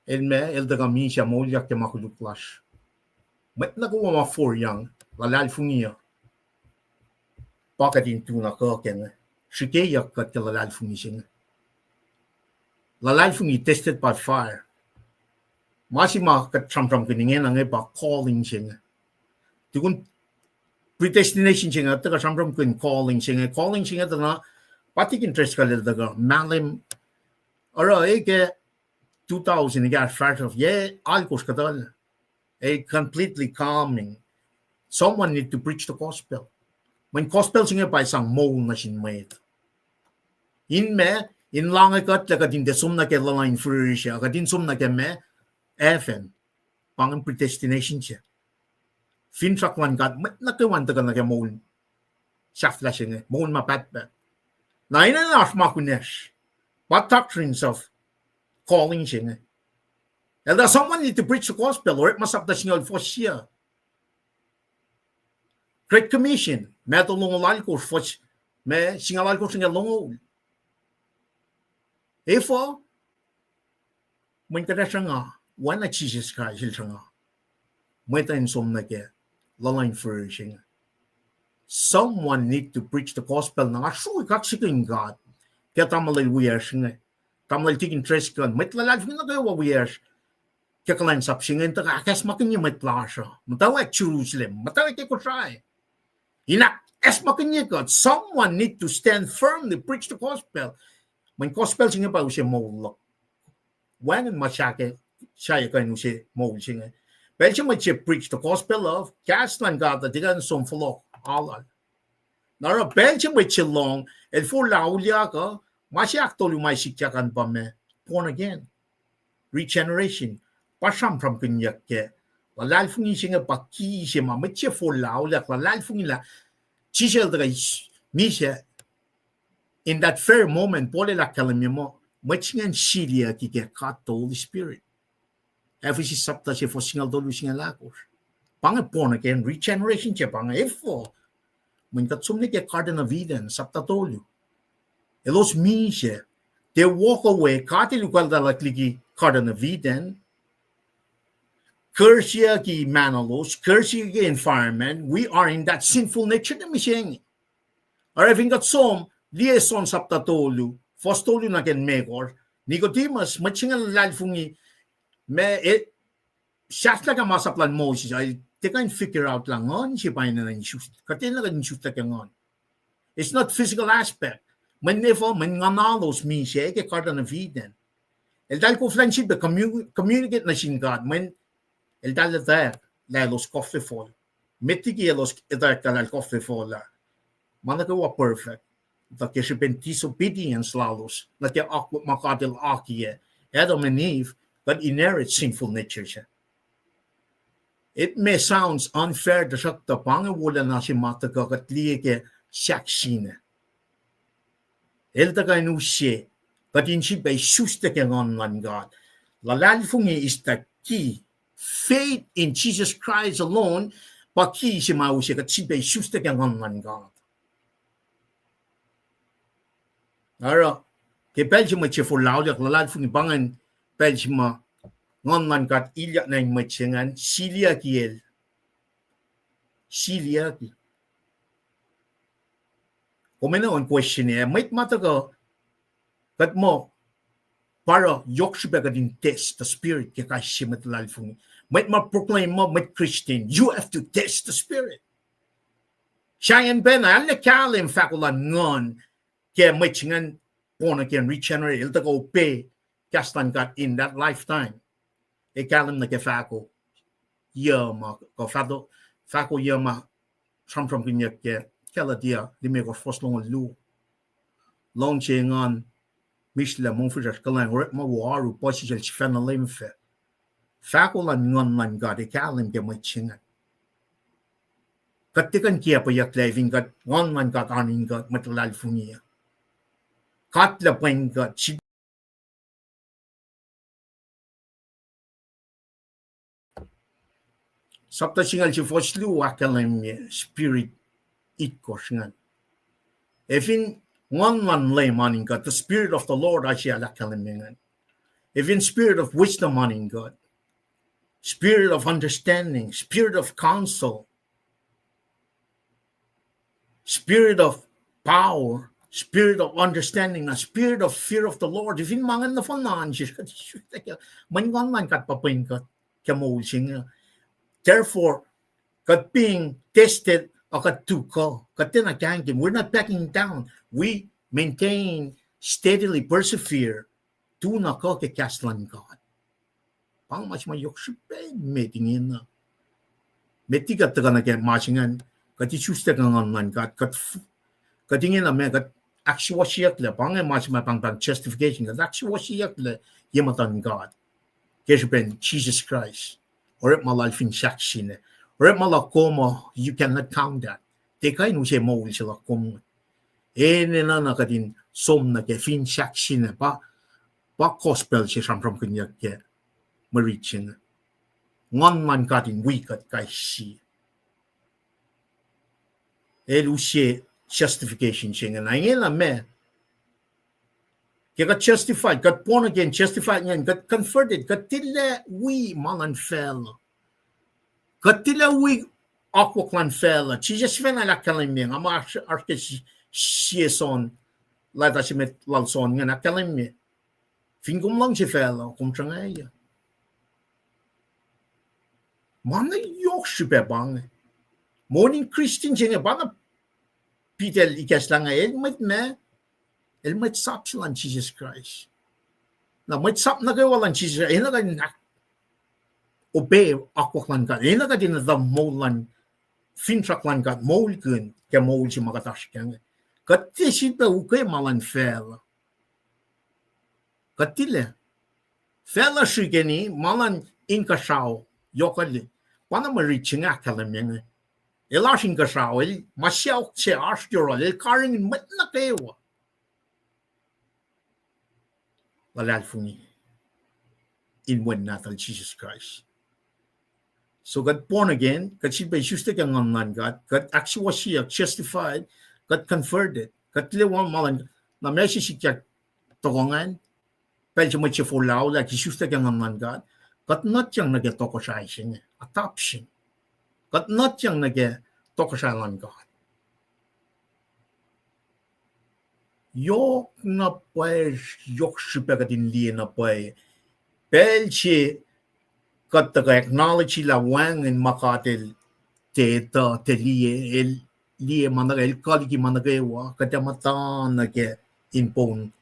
El ma, el tuhkuh misac moulyak ke ma koluk lasr. Mwet nuh kwewa ma forlah luhlahlfongi uh, pa kuht in tu na kuh ke inge, srihkeyuck kuht ke luhlahlfongi se inge. Luhlahlfongi tested by fire. Ma se ma kuht sramsramkihn ingena inge pa calling se inge. Tukun predestination se inge, tuhkuh sramsramkihn calling se inge. Calling se inge tuh na, pa Tikin Driscoll el tuhkuh mahlwem Oruh e ke two thousand ekahsr fahsruh, yac alkosr kuhtuh, a completely calming. Someone need to preach the gospel. Mweyen gospel se inge pa sang moul nuh sin mwet. In ma, in lahnge kuht lah kuht in tiac som nuh ke luhluh in fihrihr se, kuht in som nuh ke ma, heaven. Pa ingacn predestination se. Finsrak luhn God, mwet nuh kwewa in tuhkuh nuh ke moul sahflah se inge, moul ma pahtpaht. Na enenuh oasr ma kunacsr, pa doctrines of calling se inge. Elder, someone need to preach the gospel, Orekma sapta singucul fuhs yuh. Great Commission, matwac longoul alkosr, fuhs, ma singucul alkosr nuh ke longoul. Efuh, mweyen kuht ac sruhnga, oacna Jisus Kraist el sruhnga, mwet uh in som nuh ke luhluh in fihrihr se inge. Someone need to preach the gospel. Na nga sruhi kaksakihn God ke tamuhlwel wiyacsr inge, tamuhlwel Tikin Treskan, mwet luhlahlfongi nuh kwewa wiyacsr ke kuhlwacnsap se inge in tuhkuh ahkacsmakihnye mwet lasr uh, muhtwacwacack Jerusalem, muhtwacwacack ke Kosrae, in ahkacsmakihnye kuht. Someone need to stand firmly, preach the gospel. Mweyen gospel se inge pa use moul luhk. Wacngihn ma sahyac kuh in use moul se inge. Pacl se mwet se preach the gospel of, kahs luhn God uh tiac kuh in som fohlohk alu. Na oruh pacl se mwet se lohng, el forlah auliyak uh, ma se ahktolu ma sikyak an pa ma, born again, regeneration. Pa sramsramkihnyuck ke luhlahlfongi se inge pa ki se ma mwet se forlah auliyak, luhlahlfongi lah Jisus El tuhkuh, misac, in that very moment, Paul el ahkkahlwemye muh mwet se ingacn siliyucki ke God the Holy Spirit. Ephesus sapta se fuhs singucul tolu, singucul alkosr. Pa inge born again, regeneration se pa inge. Efuh? Mweyen kuht som nuh ke Garden of Eden, sapta tolu. Elos misac, they walk away, God El ukwacltahlak liki Garden of Eden. Curse-yucki mahnolos, curse-yucki environment, we are in that sinful nature, na mihsenge. Oruh fin kuht som, liye John sapta tolu, fuhs tolu nuh ke limekohsr, Nicodemus, mwet se inge luhlahlfongi, ma, e, sahflah ke masap luhn Moses, el tiac kuh in figure out lah nguhn se pa enenuh in sus-, kuht enenuh kuht in isuslac ke nguhn. It's not physical aspect. Mweyen efuh, mweyen nguhnalos misac ke Garden of Eden. Eltahl koflah in sifilpac commu-, communicate nuh sin God, mweyen eltahl etuh lah elos kuhfefohl. Met liki elos etuh lah eltahl kuhfefohl ah, ma nuh kwewa perfect. Tuh ke srihpen disobedience lalos nuh ke akwuck ma God El akiyac Adam and Eve, kuht inherit sinful nature se. It may sounds unfair, tuhsruhktuh pa inge wolacna se ma tuhkuh kuht liye ke sahk Sinai. El tuhkuh in use kuht in sifilpac isuslac ke nguhn luhn God. Luhlahlfongi is the key. Faith in Jesus Christ alone pa ki se ma use kuht sifilpac isuslac ke nguhn luhn God. Oruh, ke pacl se mwet se forlah auliyak, luhlahlfongi pa ingacn pacl se ma nguhn luhn God ilyak nuh in mwet se ingacn, siliyucki el. Siliyucki. Kom enenuh in question-i, mwet ma tuhkuh, kuht muh, pa oruh yohk srihpac kuht in test the spirit ke kais sie mwet luhlahlfongi. Mwet ma proclaim muh mwet Christian, you have to test the spirit. Sahyacn pacna, arlac kahlwem fahko luhn nguhn ke mwet se ingacn born again, regenerate, el tuhkuh obey kahs luhn God in that lifetime. Ac kahlwem nuh ke fahko yuh ma, kuh fahko, fahko yuh ma sramsramkihnyuck ke Galatia limekohsr fuhs longoul luo. Luhngse, engan, mihslac, mongfihsrwacsr, kuhlwacng, orekma wo, oaru, puhsisacl, sifacna leum fac. Fahko luhn nguhn luhn God ac kahlwem ke mwet se ingacn. Kuht tiac kuh in kiacpweyucklac fin kuht nguhn luhn God oan in kuht mwet luhlahlfongi uh. God lah pweng kuht, sapta singucul se fuhs luo ahkkahlwemye spirit itkohsr ingacn. Ac fin nguhn luhn Leum oan in kuht, the Spirit of the Lord, oasr el ahkkahlwemye ingacn. Ac fin spirit of wisdom oan in kuht, spirit of understanding, spirit of counsel, spirit of power, spirit of understanding, na spirit of fear of the Lord. Ac fin ma ingacn nohfohn oan sesr, kuht, mweyen nguhn luhn God pa pweng kuht ke moul se inge. Therefore, kuht being tested, ac kuht tuhkuh, kuht tiacna kahingkihn, we're not backing down. We maintain, steadily persevere tu na kuh ke kahs luhn God. Pa inge ma se ma yohk srihpac met ingena. Met liki kuht tuhkuh nuh ke ma se ingacn, kuht isuslac ke nguhn luhn God, kuht, kuht ingena ma kuht ahksuwohsyeyucklac, pa inge ma se ma pahngpahng justification, kuht ahksuwohsyeyucklac ye muhtuhn God ke srihpen Jisus Kraist. Orekma lal fin sahk sine. Orekma luhk kom uh, you cannot count that. Tiac kuh in use moul se luhk kom. Enenuh na kuht in som nuh ke fin sahk sine, pa, pa gospel se sramsramkihnyuck ke mwe rit se inge. Nguhn luhn God in wi kuht kais sie. El use justification se inge. Na ingena ma, ke kuht justified, kuht born again, justified ingacn, kuht converted, kuht tilac wi ma luhn facluh. Kuht tilac wi akwuck luhn facluh. Jisus sifacna el ahkkahlwemye, nga muh oasr, oasr ke sie John, leta se met lal John ingacn ahkkahlwemye, fin kom luhngse facluh, kom sruhnga. Ma na yohk srihpac pa inge. Moul in Christian se inge pa na Peter el ikacslah inge, el mwet ma, el mwet sap se luhn Jisus Kraist. Na mwet sap nuh kwewa luhn Jisus, enenuh kuht in obey akwuck luhn God, enenuh kuht in etuh moul luhn, finsrak luhn God moulkihn ke moul se ma kuht oasr kac inge. Kuht tiac sifilpac ukwe ma luhn facluh. Kuht tilac. Facluh srihkeni ma luhn inkuhsrao yohkwaclihk. Pa na mwe rit se inge ahkkahlwemye inge. El oasr inkuhsrao, el ma saok se oasr yohrohl, el karihngihn mwet nuh kwewa luhlahlfongi in Wen Nahtuhl Jisus Kraist. So kuht born again, kuht sifilpac isuslac ke nguhn luhn God, kuht ahksuwohsyeyuck, justified, kuht converted, kuht tilac wi ma luhn, na ma se sikyak tohkoh ingacn, pacl se mwet se forlah lah ke isuslac ke nguhn luhn God, kuht nutyang nuh ke tohkohsrahi se inge, adoption. Kuht nutyang nuh ke tohkohsrahi luhn God. Yohk na pwacye, yohk srihpac kuht in liye na pwacye. Pacl se kuht tuhkuh acknowledge lah wacngihn ma God El tiac etuh, tiac liye, El liye ma nuh kwewa, El kuh liki ma nuh kwewa, kuht ac muhta nuh ke in poun.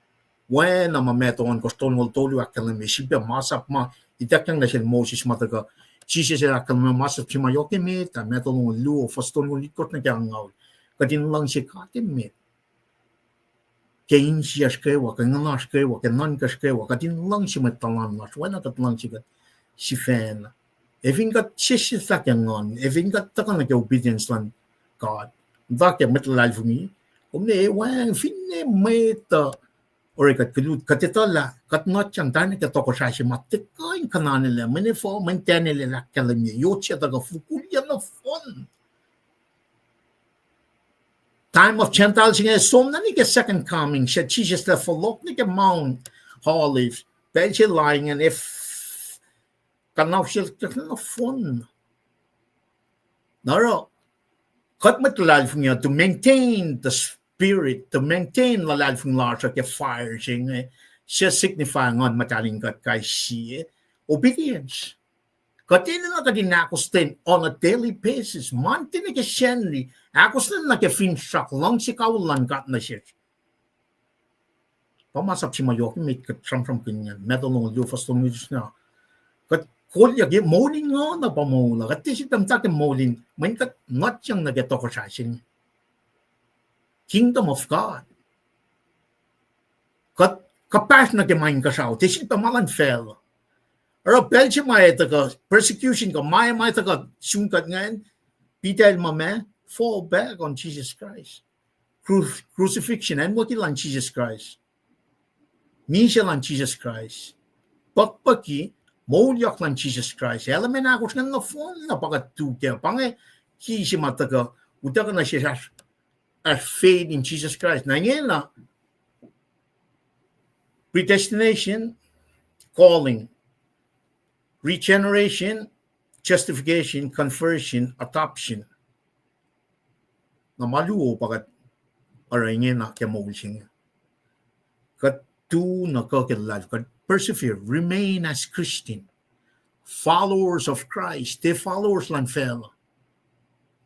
Oacna ma Matthew ohnkohsr tolngoul tolu ahkkahlwemye, sifilpac masap ma ituckyang nuh sel Moses ma tuhkuh. Jisus El ahkkahlwemye masap se ma yohk emet ah, Matthew longoul luo, fuhs tolngoul itkohsr nuh ke angngaul. Kuht in luhngse God emet ke insiyacsr kwewa, ke nguhnasr kwewa, ke nuhnkacsr kwewa, kuht in luhngse mwet tuhlan lasr, oacna kuht luhngse kuht sifacna. Ac fin kuht sesseslah ke nguhn, ac fin kuht tuhkuh nuh ke obedience luhn God, muhta ke mwet luhlahlfongi, kom ne wacngihn finne mwet uh, oruh kuht koluk, kuht etuhlah, kuht nutyang tari nuh ke tohkohsrahi se ma tiac kuh in kuhnanelac, mweyen efuh, mweyen Daniel el ahkkahlwemye, yot se tuhkuh fokulya nohfohn. Time of Gentiles inge som nuh ke second coming, se Jisus el fohlohk nuh ke Mount Olives, pacl se lain ingacn, kuhnahosyucklac nohfohn. Na oruh, kuht mwet luhlahlfongi uh to maintain the spirit, to maintain luhlahlfongi lasr uh ke fire se inge, se signify Nguhn Muhtahl in kuht kais sie, obedience. Kuht enenuh kuht in ahkostwen on a daily basis, Monday nuh ke Sacnri, ahkostwen nuh ke finsrak, luhngse kawihl luhn God nuh sesr. Pa masap se ma yohk emet kuht sramsramkihn ingacn, Matthew longoul luo fuhs tolngoul itkohsr na. Kuht kolyuck ke moul in nguhn uh pa moul uh, kuht tiac sifilpac muhta ke moul in, mweyen kuht nutyang nuh ke tohkohsrahi se inge, Kingdom of God. Kuht kuhpahsr nuh ke ma inkuhsrao, tiac sifilpac ma luhn facluh. Oruh pacl se ma etuh kuh persecution kuh ma, ma etuh kuh sun kuht ingacn, Peter el muh ma, fall back on Jesus Christ. Cru-, crucifixion, acnwucki luhn Jisus Kraist. Misac luhn Jisus Kraist. Puhkpuhki, moulyak luhn Jisus Kraist. Element ahkosr ingacn nohfohn na pa kuht tu kac. Pa inge ki se ma tuhkuh, utuckuh nuh sesr, oasr faith in Jesus Christ. Na ingena, predestination, calling, regeneration, justification, conversion, adoption. Na ma luo pa kuht oruh ingena ke moul se inge. Kuht tu na kuh ke luhlahlfongi, kuht persevere, remain as Christian, followers of Christ, tiac followers luhn facluh.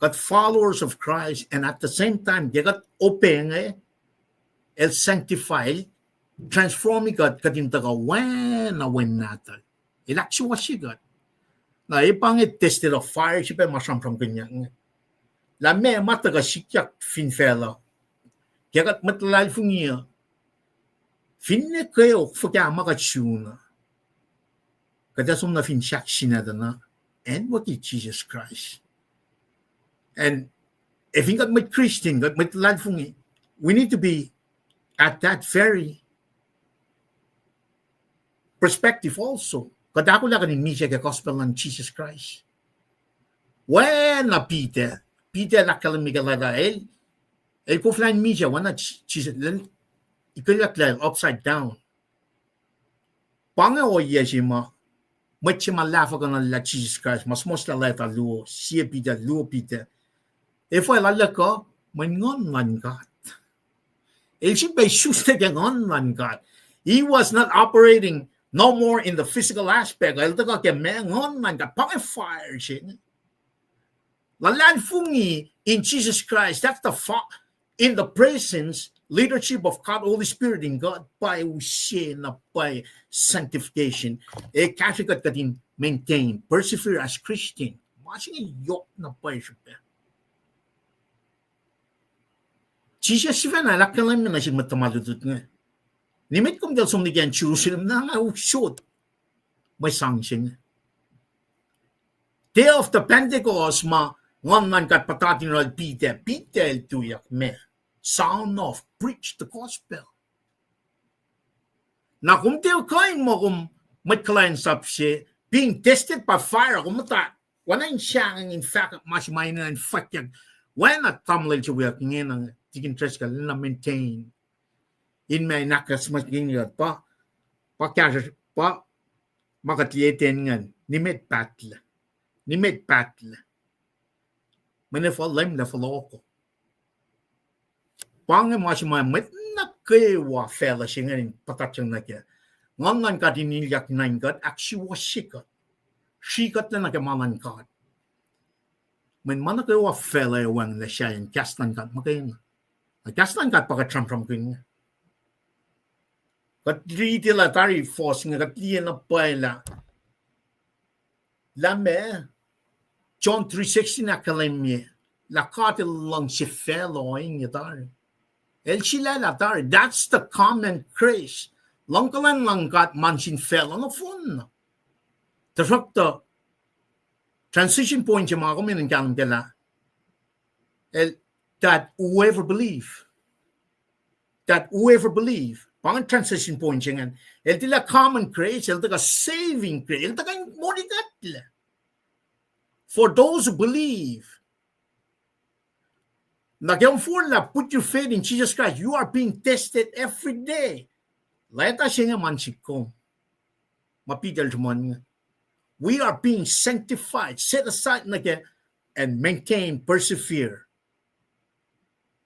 Kuht followers of Christ, and at the same time, ke kuht obey inge, El sanctify, El transform kuht, kuht in tuhkuh oacna Wen Nahtuhl. El ahksuwohsye kuht. Na e pa inge tested of fire, srihpac ma sramsramkihnyuck inge. Lah meac ma tuhkuh sikyak fin facluh ke kuht mwet luhlahlfongi uh, finne kweok fuhkah ma kuht sun uh, kuht ac som nuh fin sahk se inge tuh na, acn wo ke Jisus Kraist. And fin kuht mwet Christian, kuht mwet luhlahlfongi, we need to be at that very perspective also. Kuht ahkolah kuht in misac ke gospel luhn Jisus Kraist. Oacna Peter, Peter el ahkkahlwemye ke leta el, el koflah in misac oacna Jisus, el ikuhlaklah upside down. Pa inge ohiyac se ma mwet se ma lahfuhkuhnuhllah Jisus Kraist, ma suhmuhslah leta luo, sie Peter, luo Peter, efuh el arlac kuh? Mweyen Nguhn luhn God. El sifilpac isus nuh ke Nguhn luhn God. He was not operating no more in the physical aspect. El tuhkuh ke ma Nguhn luhn God. Pa inge fire se inge. Luhlahlfongi in Jesus Christ, that's the fa-, in the presence, leadership of God, Holy Spirit in God, pa use na pwacye sanctification. Ac kahsrwe kuht kuht in maintain, persevere as Christian. Ma se inge yohk na pwacye srihpac. Jisus sifacna el ahkkahlwemye nuh sin mwet tuhma lutlut inge, nimet kom tiac som nuh ke acn Jerusalem, na nga usot mwe sang se inge. Day of the Pentecost ma Nguhn luhn God puhtatlac in oruh Peter, Peter el tuyak me, sound off, preach the gospel. Na kom tiac kuh in muh kom mwet kuhlwacnsap se, being tested by fire, kom muhta oacna in sahngweng in fahkwack ma se ma enenuh in fwackyuck. Oacna tamuhlwel se wiyuck ingena, Deacon Driscoll, el na maintain in ma in ahkacsmakihnye kuht pa, pa kahsruh, pa ma kuht liye ten ingacn, nimet pahtlac. Nimet pahtlac. Mweyen efuh? Leum El fohlohkoh. Pa inge ma se ma mwet nuh kwewa facluh se inge in puhtatyang nuh kac. Nguhn luhn God in ilyak nuh in kuht, ahksuwohsye kuht, srihkuhtlac nuh ke ma luhn God. Mweyen ma nuh kwewa facluh ac wacngihnlac sahyacn kahs luhn God muhkwena. Na kahs luhn God pa kuht sramsramkihn inge. Kuht riti lah tari fohs inge, kuht liye na pwacye lah, lah meac, John three sixteen ahkkahlwemye lah God El luhngse facluh inge tari. El sulaclah tari. That's the common grace. Luhngkuhlwacng luhn God ma nuh sin facluh nohfohn. Tuhsruhktuh transition point se ma kom enenuh in kahlwem kac lah, el, that whoever believe, that whoever believe. Pa ingacn transition point se ingacn. El tilac common grace, el tuhkuh saving grace, el tuhkuh in molikuhtlac. For those who believe. Na ke kom forlah put your faith in Jesus Christ, you are being tested every day. Leta se inge ma nuh sihk kom. Ma Peter el sruhmuhn inge. We are being sanctified, set aside nuh ke, and maintain, persevere,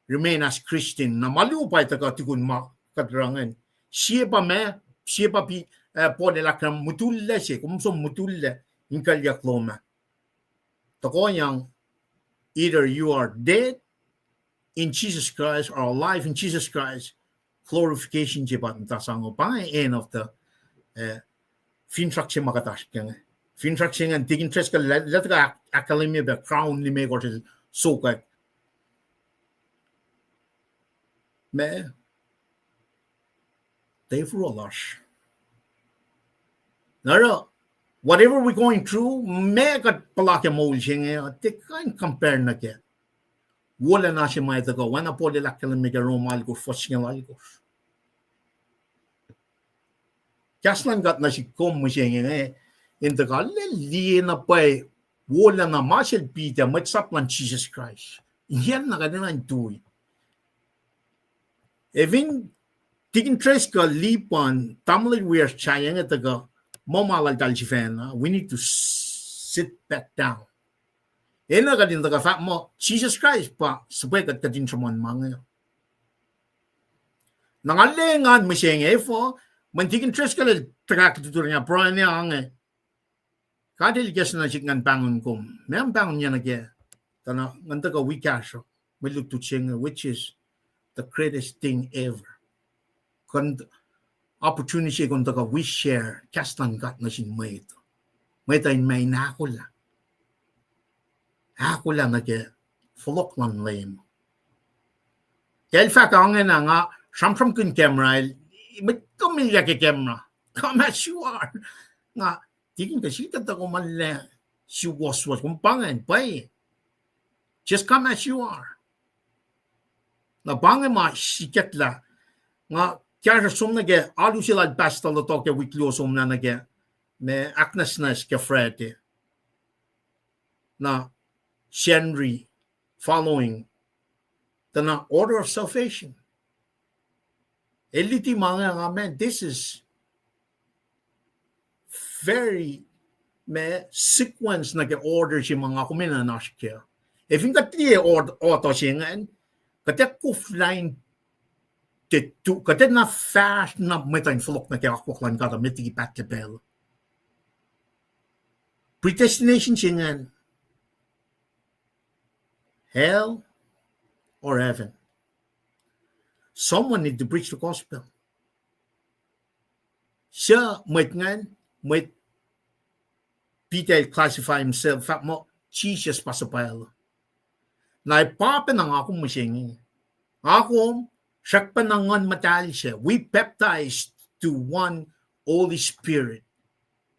remain as Christian. Na ma luo pa tuhkuh tukun ma kuht oruh ingacn. Sie pa ma, sie pa Pi-, eh, Paul el ahkkahlwemye mutullac se, kom som mutullac in kuclyuck lom ah. Tuhkuhyang, either you are dead in Jesus Christ or alive in Jesus Christ, glorification se pa muhta sang uh, pa inge end of the, eh, finsrak se ma kuht oasr ke inge. Finsrak se ingacn, Deacon Driscoll el, el tuhkuh ahk-, ahkkahlwemye pac crown limekohsr el sokwack. Ma, tafuro lasr. Na oruh, whatever we're going through, ma kuht puhla ke moul se inge uh, tiac kuh in compare nuh ke wolacna se ma tuhkuh, oacna Paul el ahkkahlwemye ke Rom alkosr, fuhs singucul alkosr. Kahs luhn God nuh sihk kom mihsenge inge, in tuhkuh liye na pwacye wolacna ma sel Peter, mwet sap luhn Jisus Kraist. Ingena kuht enenuh in tui. Ac fin Deacon Driscoll, Lipan, tamuhlwel wiyacsr sahyac inge tuhkuh, muh ma laltahl sifacna, we need to s-, sit back down. Enenuh kuht in tuhkuh fahk muh Jisus Kraist pa suhpwackuht kuht in sruhmuhn ma inge. Na nga lwengan mihsenge efuh, mweyen Deacon Driscoll el tuhkahk tuturnya pruhe inge, God El ikacslah nuh sihk ngan pahngon kom. Meac kom pahngonyuck nuh kac? Tuh na ngan tuhkuh wi kahsruh mwe lutlut se inge, which is the greatest thing ever. Kuh-, opportunity kom tuhkuh wi share kahs luhn God nuh sin mwet. Mwet uh in ma in ahkolah. Ahkolah nuh ke fohlohk luhn Leum. Ke el fahk ingena nga sramsramkihn camera el, mwet kom elyah ke camera. Come as you are. Nga, tikin kuh srihpac tuhkuh ma lah suwohswohs, kom pa ingacn pwacye. Just come as you are. Na pa inge ma sikyak lah. Nga kahsruh som nuh ke alu se lal pastor Lotok ke wik luo somlah nuh ke ma ahknwacsnwacs ke Friday. Na Sacnri following tuh na order of salvation. El luti ma inge nga, man, this is very, ma, sequence nuh ke order se ma nga kom enenuh in oasr kac. Ac fin kuht liye order se ingacn, kuht ac koflah in, kuht ac na fahsr na mwet uh in fohlohk nuh ke akwuck luhn God uh met liki pahtlac pacl. Predestination se ingacn, hell or heaven. Someone need to preach the gospel. Suc mwet ingacn, mwet Peter el classify himself, fahk muh Jisus pa suhpwacl. Na ac pa pacna nga kom mihsenge. Nga kom, srackpacna Nguhn Muhtahl se, we baptized to one Holy Spirit.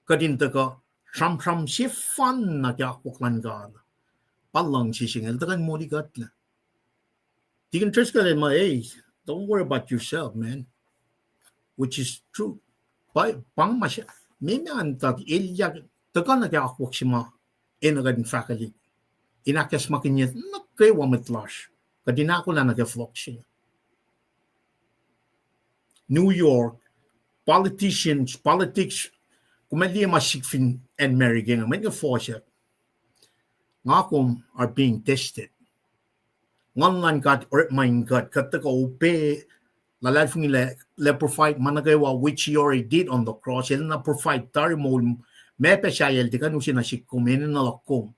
Kuht in tuhkuh sramsram sefanna ke akwuck luhn God. Pa luhngse se inge, el tuhkuh in molikuhtlac. Tikin Driscoll el muh, hey, don't worry about yourself, man. Which is true. Pa, pa ma se, me me an tuh elyah, tuhkuh nuh ke akwuck se ma enenuh kuht in fahkwelihk, in ahkacsmakihnye nuh kwewa mwet lasr, kuht in ahkolah nuh ke fohlohk se. New York, politicians, politics, kom ac liye ma sik fin acn America inge, mwet inge fohsack. Nga kom are being tested. Nguhn luhn God orekma in kuht, kuht tuhkuh obey, luhlahlfongi lah, lah provide ma nuh kwewa which he already did on the cross, el na provide tari moul, ma pac sahyac el tiac kuh in use nuh sihk kom, enenuh luhk kom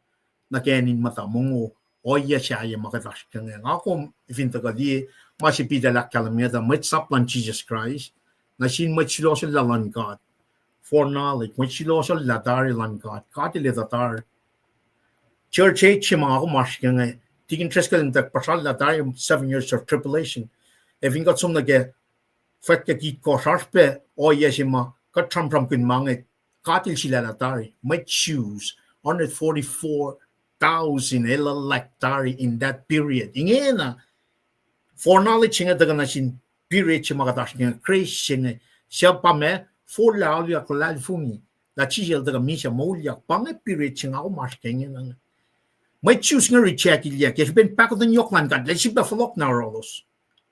nuh ke acn in muhta mongo, ohiyac sahyac ma kuht oasr ke inge. Nga kom fin tuhkuh liye ma se Peter el ahkkahlwemye tuh mwet sap luhn Jisus Kraist nuh sin mwet sulohsohllah luhn God. Foreknowledge, mwet sulohsohllah tari luhn God, God el etuh tari. Church age se ma nga kom oasr ke inge, tikin Driscoll in tuh puhsrallah tari seven years of tribulation. Ac fin kuht som nuh ke fwack ke itkohsr, oasr pac ohiyac se ma kuht sramsramkihn ma inge, God el sulaclah tari mwet Jews, hundred forty-four thousand el luhlahp tari in that period. Ingena, foreknowledge se inge tuhkuh nuh sin period se ma kuht oasr ke inge, grace se inge, suc pa ma forlah auliyak luhlahlfongi lah Jisus el tuhkuh misac moulyak, pa inge period se nga kom oasr ke inge. Mwet Jews inge reject-ilyak ke srihpen pahkotwen yohk luhn God, lal sifilpac fohlohk nuh yohrohlos.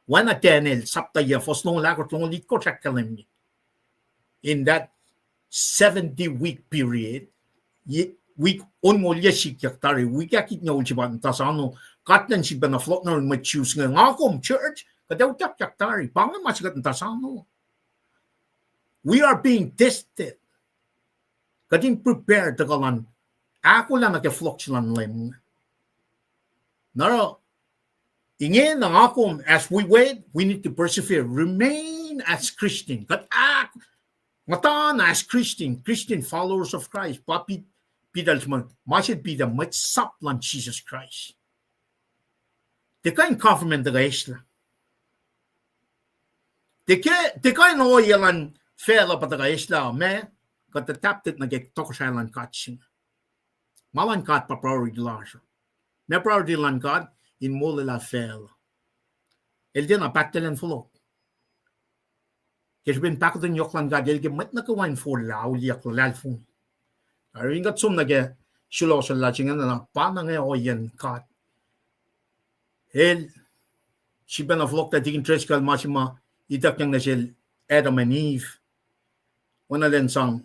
Oacna Daniel sapta yac, fuhs longoul ahkosr, longoul itkohsr ahkkahlwemye. In that seventy week period, wik onngoul yac sikyak tari, wik ahkitngucul se pa in tuhsano, God elan sifilpacna fohlohk nuh yurin mwet Jews inge. Nga kom church, kuht ac utuckyak tari, pa inge ma se kuht in tuhsano. We are being tested. Kuht in prepare tuhkuh elan ahkolah nuh ke fohlohk se luhn Leum. Na oruh, ingena nga kom, as we wait, we need to persevere, remain as Christian. Kuht ahk-, muhtana as Christian, Christian followers of Christ. Pa Pet-, Peter el sma-, ma se Peter, mwet sap luhn Jisus Kraist. Tiac kuh in government tuhkuh eslah. Tiac kuh, tiac kuh in ohiyac luhn facluh pa tuhkuh eslah, ma, kuht adapted nuh ke tohkohsrahi luhn God se inge. Ma luhn God pa priority lasr uh. Ma priority luhn God, in molwelah facluh. El tiacna pahtlac elan fohlohk. Ke srihpen pahkotwen yohk luhn God, el ke mwet nuh kwewa in forlah auliyak luhlahlfongi. Aru in kuht som nuh ke sulohsohllah se inge, na pa na inge ohiyacn God. El sifilpacna fohlohk tuh tikin Driscoll ma se ma ituckyang nuh sel Adam and Eve. Oacna elan sang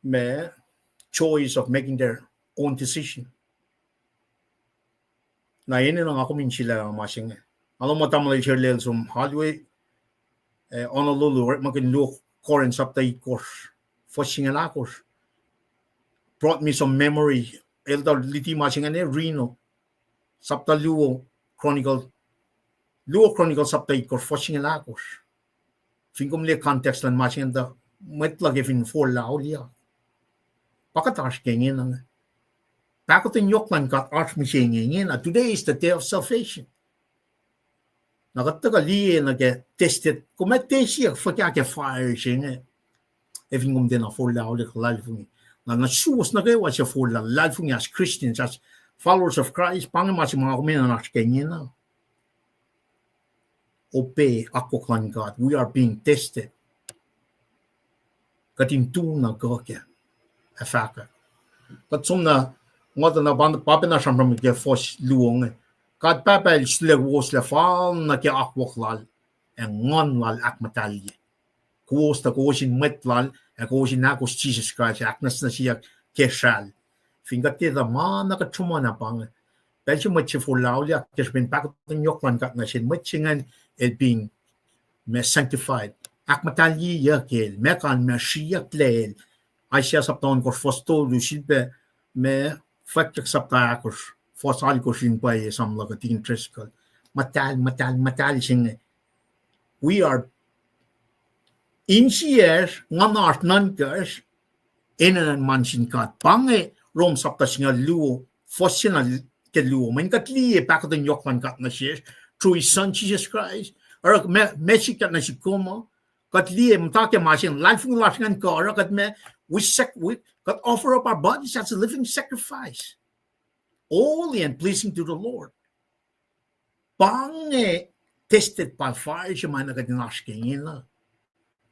ma choice of making their own decision. Na enenuh nga kom in sulaclah ma se inge. Nga lom ma tamuhlwel Sherlel som, alu, eh, Honolulu, orekmakihn luo Corinth sapta itkohsr, fuhs singucul ahkosr. Brought me some memory. Elder luti ma se inge ne Reno. Sapta luo Chronicle, luo Chronicle sapta itkohsr, fuhs singucul ahkosr. Fin kom liye context luhn ma se ingacn tuh, mwet luhk fin forlah auliyak, pa kuht oasr ke ingena. Pahkotwen yohk luhn God oasr mihsenge ingena. Today is the day of salvation. Na kuht tuhkuh liye nuh ke tested, kom ac test-i fuhkah ke fire se inge. Ac fin kom tiacna forlah auliyak luhlahlfongi. Na nuh suwos nuh kwewa suc forlah luhlahlfongi as Christians, as followers of Christ, pa inge ma se ma kom enenuh in oasr ke ingena. Obey akwuck luhn God. We are being tested. Kuht in tu na kuh kac, ac fahkwack. Kuht som na, nga tuh na pa, pa pacna sramsram ke fuhs luo inge. God Pahpah El sulaclah kowos fal nuh ke akwuck Lal, ac Nguhn Lal ahkmuhtahlye kowos tuh kowos in mwet Lal, ac kowos in ahkos Jisus Kraist, ahknwacsnwacsyeyuck ke sral. Fin kuht etuh ma na kuht sruhmuhn ah pa inge, pacl se mwet se forlah auliyak ke srihpen pahkotwen yohk luhn God nuh sel, mwet se ingacn el being ma sanctified, ahkmuhtahlyeyuck el, ma kalmac sriyucklac el. Isaiah sapta ohnkohsr fuhs tolu, sifilpac ma Fwackyuck sapta ahkosr fuhs alkohsr in pwacye esam luhk uh, Deacon Driscoll. Muhtahl, muhtahl, muhtahl se inge. We are, insiyacsr, nguhnasr, nuhnkacsr, enenuh in ma sin God. Pa inge Rom sapta singucul luo, fuhs se na ke luo. Mweyen kuht liye pahkotwen yohk luhn God nuh sesr through His Son Jesus Christ. Oruh ma, ma sikyak nuh sihk kom uh, kuht liye muhta ke ma se inge, luhlahlfongi lasr ingacn kuh oruh kuht ma, we sac-, we, kuht offer up our bodies as a living sacrifice, holy and pleasing to the Lord. Pa inge tested by fire se ma na kuht in oasr ke ingena.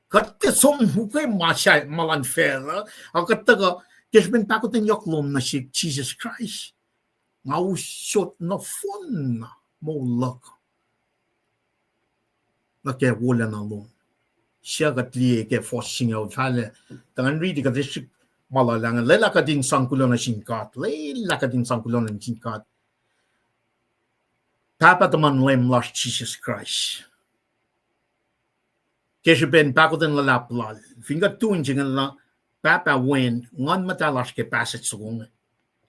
Kuht tiac som ukwe ma se ma luhn facluh, a kuht tuhkuh, ke srihpen pahkotwen yohk lom nuh sihk Jisus Kraist, nga usot nohfohn na moul luhk nuh ke wolacna lom. Suc kuht liye ke fuhs singucul fahlac. Tuh ngan riti kuht srihk ma luhlahp inge, lwelah kuht in sang kuloh nuh sin God, lwelah kuht in sang kuloh nuh sin God. Pahpah tuhmuhn Leum lasr Jisus Kraist, ke srihpen pahkotwen luhlahp Lal. Fin kuht tu in se inge lah Pahpah, Wen, Nguhn Muhtahl lasr ke passage soko inge.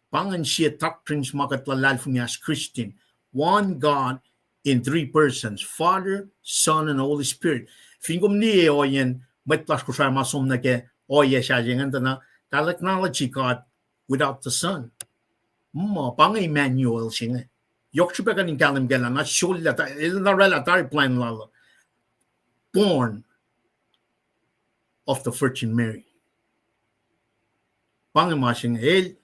Pa ingacn sie doctrines ma kuht luhlahlfongi as Christian. One God in three persons, Father, Son, and Holy Spirit. Fin kom liye ohiyacn mwet lasr Kosrae ma som nuh ke ohiyac sasuc ingacn tuh na, they'll acknowledge God without the Son. Muh, pa inge Emmanuel se inge. Yohk srihpac kuh in kahlwem kac lah na sollah, el na oraclah tari plwacn lal uh. Born of the Virgin Mary. Pa inge ma se inge, el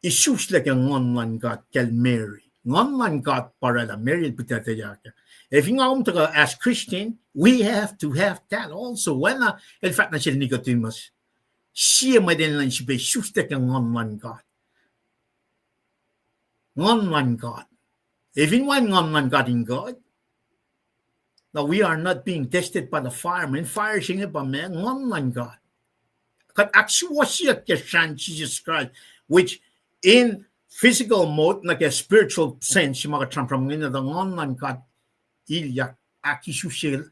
isuslac ke Nguhn luhn God kacl Mary. Nguhn luhn God pa oraclah, Mary el pihtuctucyak. Ac fin nga kom tuhkuh as Christian, we have to have that also. Oacna el fahk nuh sel Nicodemus, sie mwet enenuh in sifilpac isuslac ke Nguhn luhn God. Nguhn luhn God. Ac fin wacngihn Nguhn luhn God in God, now we are not being tested by the fire. Mweyen fire se inge pa ma Nguhn luhn God. Kuht ahksuwohsyeyuck ke srahn Jesus Christ, which in physical mode, nuh ke spiritual sense, ma kuht sramsram ingena tuh Nguhn luhn God ilyak ahkisuslac,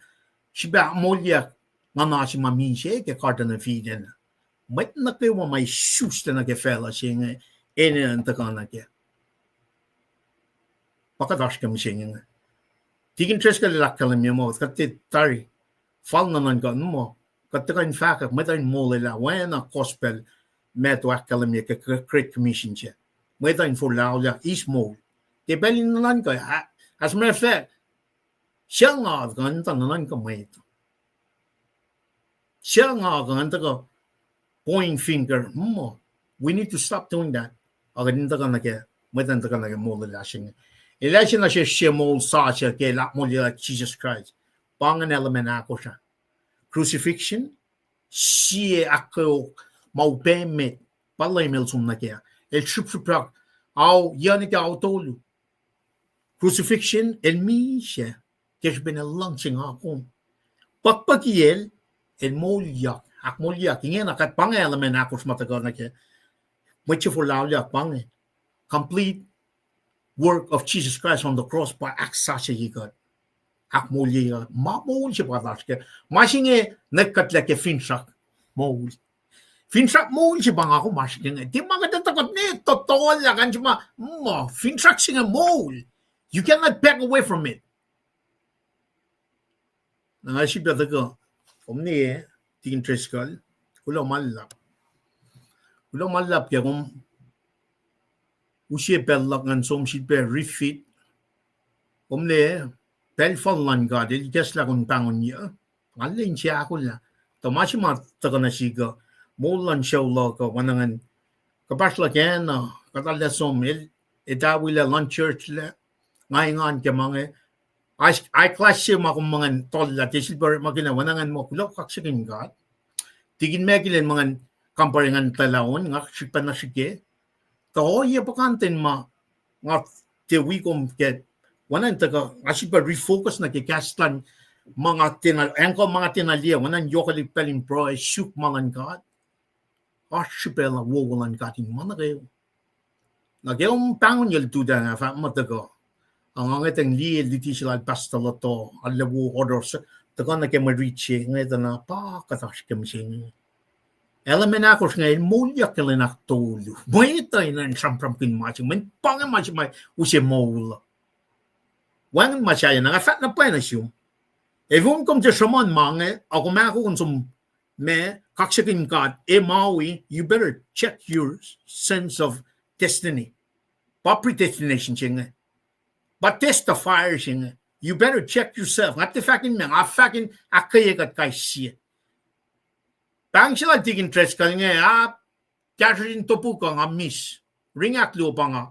srihpac moulyak nguhna se ma misac ke Garden of Eden. Mwet nuh kwewa ma isuslac nuh ke facluh se inge, enenuh in tuhkuh nuh kac. Pa kuht oasr ke mihsenge inge. Tikin Driscoll el ahkkahlwemye muh kuht tiac tari fal nuhnuhnkuh muh kuht tuhkuh in fahkwack, mwet uh in molwelah oacna gospel ma tuh ahkkahlwemye ke Great Commission se. Mwet uh in forlah auliyak, eis moul. Ke pacl in nuhnuhnkuh, as a matter of fact, suc nga kuh in tuh nuhnuhnkuh mwet uh? Suc nga kuh in tuhkuh point finger muh? We need to stop doing that. Ac kuht in tuhkuh nuh ke, mwet uh in tuhkuh nuh ke molwelah se inge. El ase nuh sesr sie moul sasuc ke el ahkmoulyacl Jesus Christ. Pa ingacn element ahkosr ah. Crucifixion, sie ahkkweok ma upac met, pa Leum el som nuh kac. El srihpsrihpyak, ao, yac nuh ke ao tolu. Crucifixion, el misac ke srihpen el luhngse nga kom. Pukpuki el, el moulyak, ahkmoulyak. Ingena kuht pa inge element ahkosr ma tuhkuh nuh ke mwet se forlah auliyak, pa inge complete work of Jesus Christ on the cross pa ahksasucye kuht, ahkmoulyeyuck. Ma moul se pa lasr ke, ma se inge nwe kuhtlac ke finsrak moul. Finsrak moul se pa nga kom oasr ke inge. Tiac ma kuht etuh kuht ne tohtohllah kac se ma, muh, finsrak se inge moul. You cannot back away from it. Na nga sifilpac tuhkuh Kom ne, Tikin Driscoll, kuloh ma luhlahp. Kuloh ma luhlahp ke kom use pacl luhk ngan som sifilpac refit. Kom ne, pacl fal luhn God, el ikacslah kom pahngonyuc. Nga lwen se ahkolah. Tuh ma se ma tuhkuh nuh sihk uh, moul luhn sucu luhk uh, oacna ngan kuhpahsr luhk ah, kuht arlac som, el, etawilah luhn church lac, nga engan ke ma inge, I class se ma kom ma ngan tollah, tiac sifilpac orekmakihn ah, oacna ngan muh kuloh kaksakihn God. Tikin Michael el ma ngan kampare ngan tuhlac on, nga srihpac na srihke. Tuh ohiyac puhkantwen ma nga tiac wi kom ke, oacna in tuhkuh nga sifilpac refocus nuh ke kahs luhn ma nga tiacna, anchor ma nga tiacna liye, oacna in yohkwelihk pacl in pruhe, suk ma luhn God. Oasr srihpac lah wowo luhn God in ma nuh kwewa. Na ke kom pahngonyuc lututacng ah fahk muh tuhkuh, a nga ngetang liye luti se lal Pastor Lotto, arlac wo order se, tuhkuh nuh ke mwe rit se inge tuh na pa kuht oasr ke mihsenge. Element ahkosr inge el moulyak ke lwen ahktolu. Mwet uh enenuh in sramsramkihn ma se, mweyen pa inge ma se ma use moul uh. Wacngihn ma sahyac na nga fahk na pwacye nuh sum. Ac fin kom tiac sruhmuhn ma inge, a kom ahkoo in som ma kaksakihn God, e Maui, you better check your sense of destiny. Pa predestination se inge. Pa test of fire se inge. You better check yourself. Nga tiac fahk in ma, nga fahk in ahkkweye kuht kais sie. Pahng se lal Tikin Driscoll inge, a kahsruh in topuk uh nga miss. Ring ahkluo pa nga.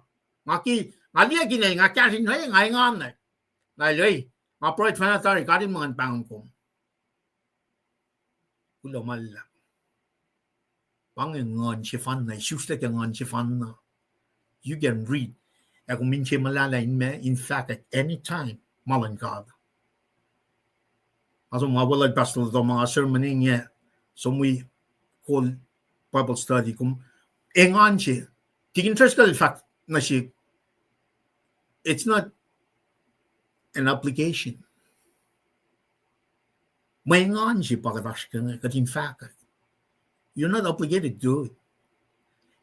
Nga ki, nga liye kihn el, nga kahsruh in, e, nga engan ah. Na el, e, nga pruhe fahna tari, God el ma ngan pahngon kom. Kuloh ma luhlahp. Pa inge nguhn sefanna, isuslac ke nguhn sefanna. You can read. Ac kom inse muhlahlah in ma, in fahk at any time ma luhn God. Nga som nga weluhl Pastor Tom, nga sermon inge, som wi kol Bible study, kom engan se. Tikin Driscoll el fahk nuh sihk, it's not an obligation. Mwe engan se pa kuht oasr ke inge, kuht in fahkwack. You're not obligated to do it.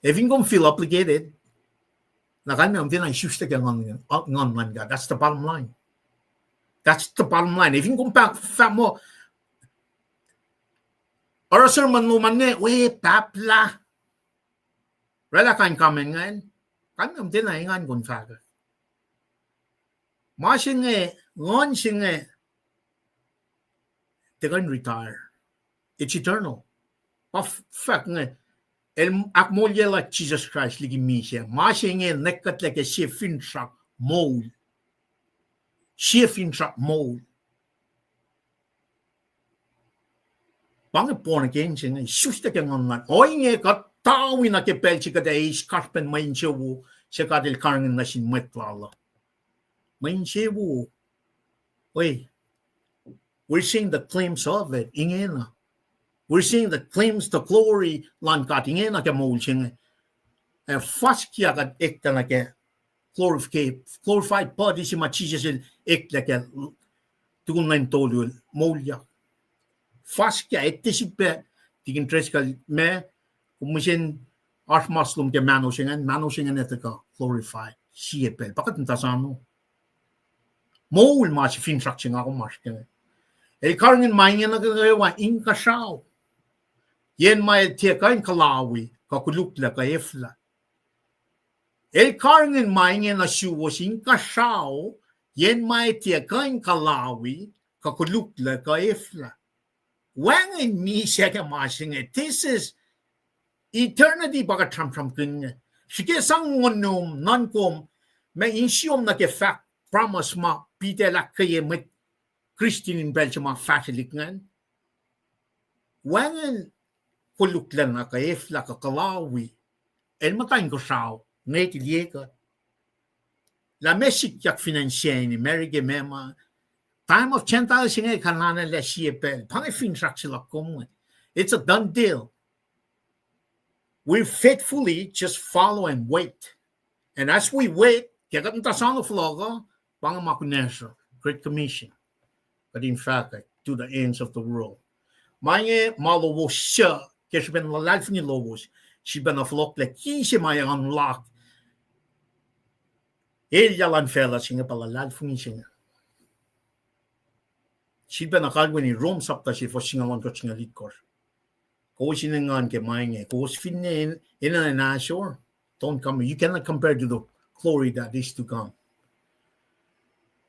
Ac fin kom feel obligated, na kalmac kom tiacna isuslac ke nguhn, nguhn luhn God. That's the bottom line. That's the bottom line. Ac fin kom pa, fahk muh, oruh sermon lom an inge, we pahplah. Oraclah kain comment ingacn, kalmac kom tiacna engan kom fahkwack. Ma se inge, nguhn se inge, tiac kuh in retire. It's eternal. Pa f-, fahk inge, el ahkmoulyelah Jisus Kraist liki misac. Ma se inge nwackkuhtlac ke sie finsrak moul. Sie finsrak moul. Pa inge born again se inge, isuslac ke nguhn luhn. Ohinge kuht tawi nuh ke pacl se kuht ac eis kasrpen mwe insewowo se God el karihngihn nuh sin mwet lal uh. Mwe insewowo. Oi, we're seeing the glimpse of it ingena. We're seeing the glimpse, the glory luhn God ingena ke moul se inge. Ac fuhs kiyuhk kuht eklac nuh ke glorified, glorified body se ma Jisus el eklac ke tukun lwen tolu el moulyak. Fuhs kiyuhk, etuh sifilpac, Tikin Driscoll, ma, kom mihsenge oasr mas lom ke mahno se ingacn, mahno se ingacn etuh kuh glorified, sie pacl, pa kuht in tuhsano. Moul ma se finsrak se nga kom oasr ke inge. El karihngihn ma inge nuh kwewa inkuhsrao. Yen ma el tiac kuh in kuhlawi, kuh koluklah, kuh eflah. El karihngihn ma inge nuh suwos inkuhsrao, yen ma el tiac kuh in kuhlawi, kuh koluklah, kuh eflah. Wacngihn misac ke ma se inge. This is eternity pa kuht sramsramkihn inge. Srihke sang nguhnuhm, nuhnkom, ma insiyom nuh ke fahk promise ma Peter el ahkkweye mwet Christian in pacl se ma fahsrwelihk ingacn. Wacngihn koluklacna kuh eflah kuh kuhlawi, el muhta inkuhsrao, nge tiac liye kuht. Lah meac sikyak fin acn Sacnri, America, meac ma, time of Gentiles inge kuh in anaclah sie pacl, pa inge finsrak se luhk kom inge. It's a done deal. We faithfully just follow and wait. And as we wait, ke kuht muhta soano fohlohk uh, pa inge ma kunacsr uh, Great Commission. Kuht in fahkwack to the ends of the world. Ma inge ma lowos suc, ke srihpen luhlahlfongi lowos, srihpac na fohlohklac key se ma ac unlock elyah luhn facluh se inge pa luhlahlfongi se inge. Sifilpacna kalweni Rom sapta se fuhs singucul ohnkohsr, singucul itkohsr. Kowos in engan ke ma inge, kowos finne enenuh in ahsor, don't come, you cannot compare to the glory that is to come.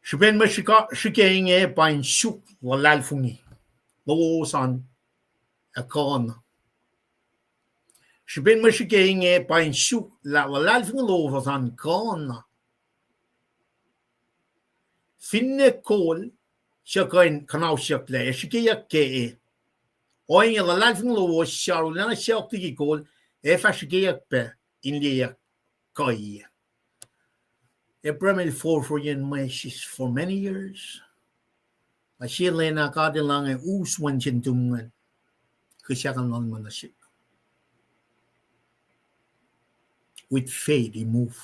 Srihpen mwe srihke inge pa in suk luhlahlfongi lowos an ac kuh na. Srihpen mwe srihke inge pa in suk lah luhlahlfongi lowos an kuh na. Finne kol suc kuh in kuhnausyucklac ac srihkeyuck kac, ohinge luhlahlfongi lowos suc arulacna sacohk liki kol ac fah srihkeyuck pac in liyeyuck kuhiyac. Abraham el forfor yen mwesis for many years. Na sie lwen ah God El inge us wen se nuhtum ingacn, kihsackuhn lal ma nuh sihk. With faith he moved.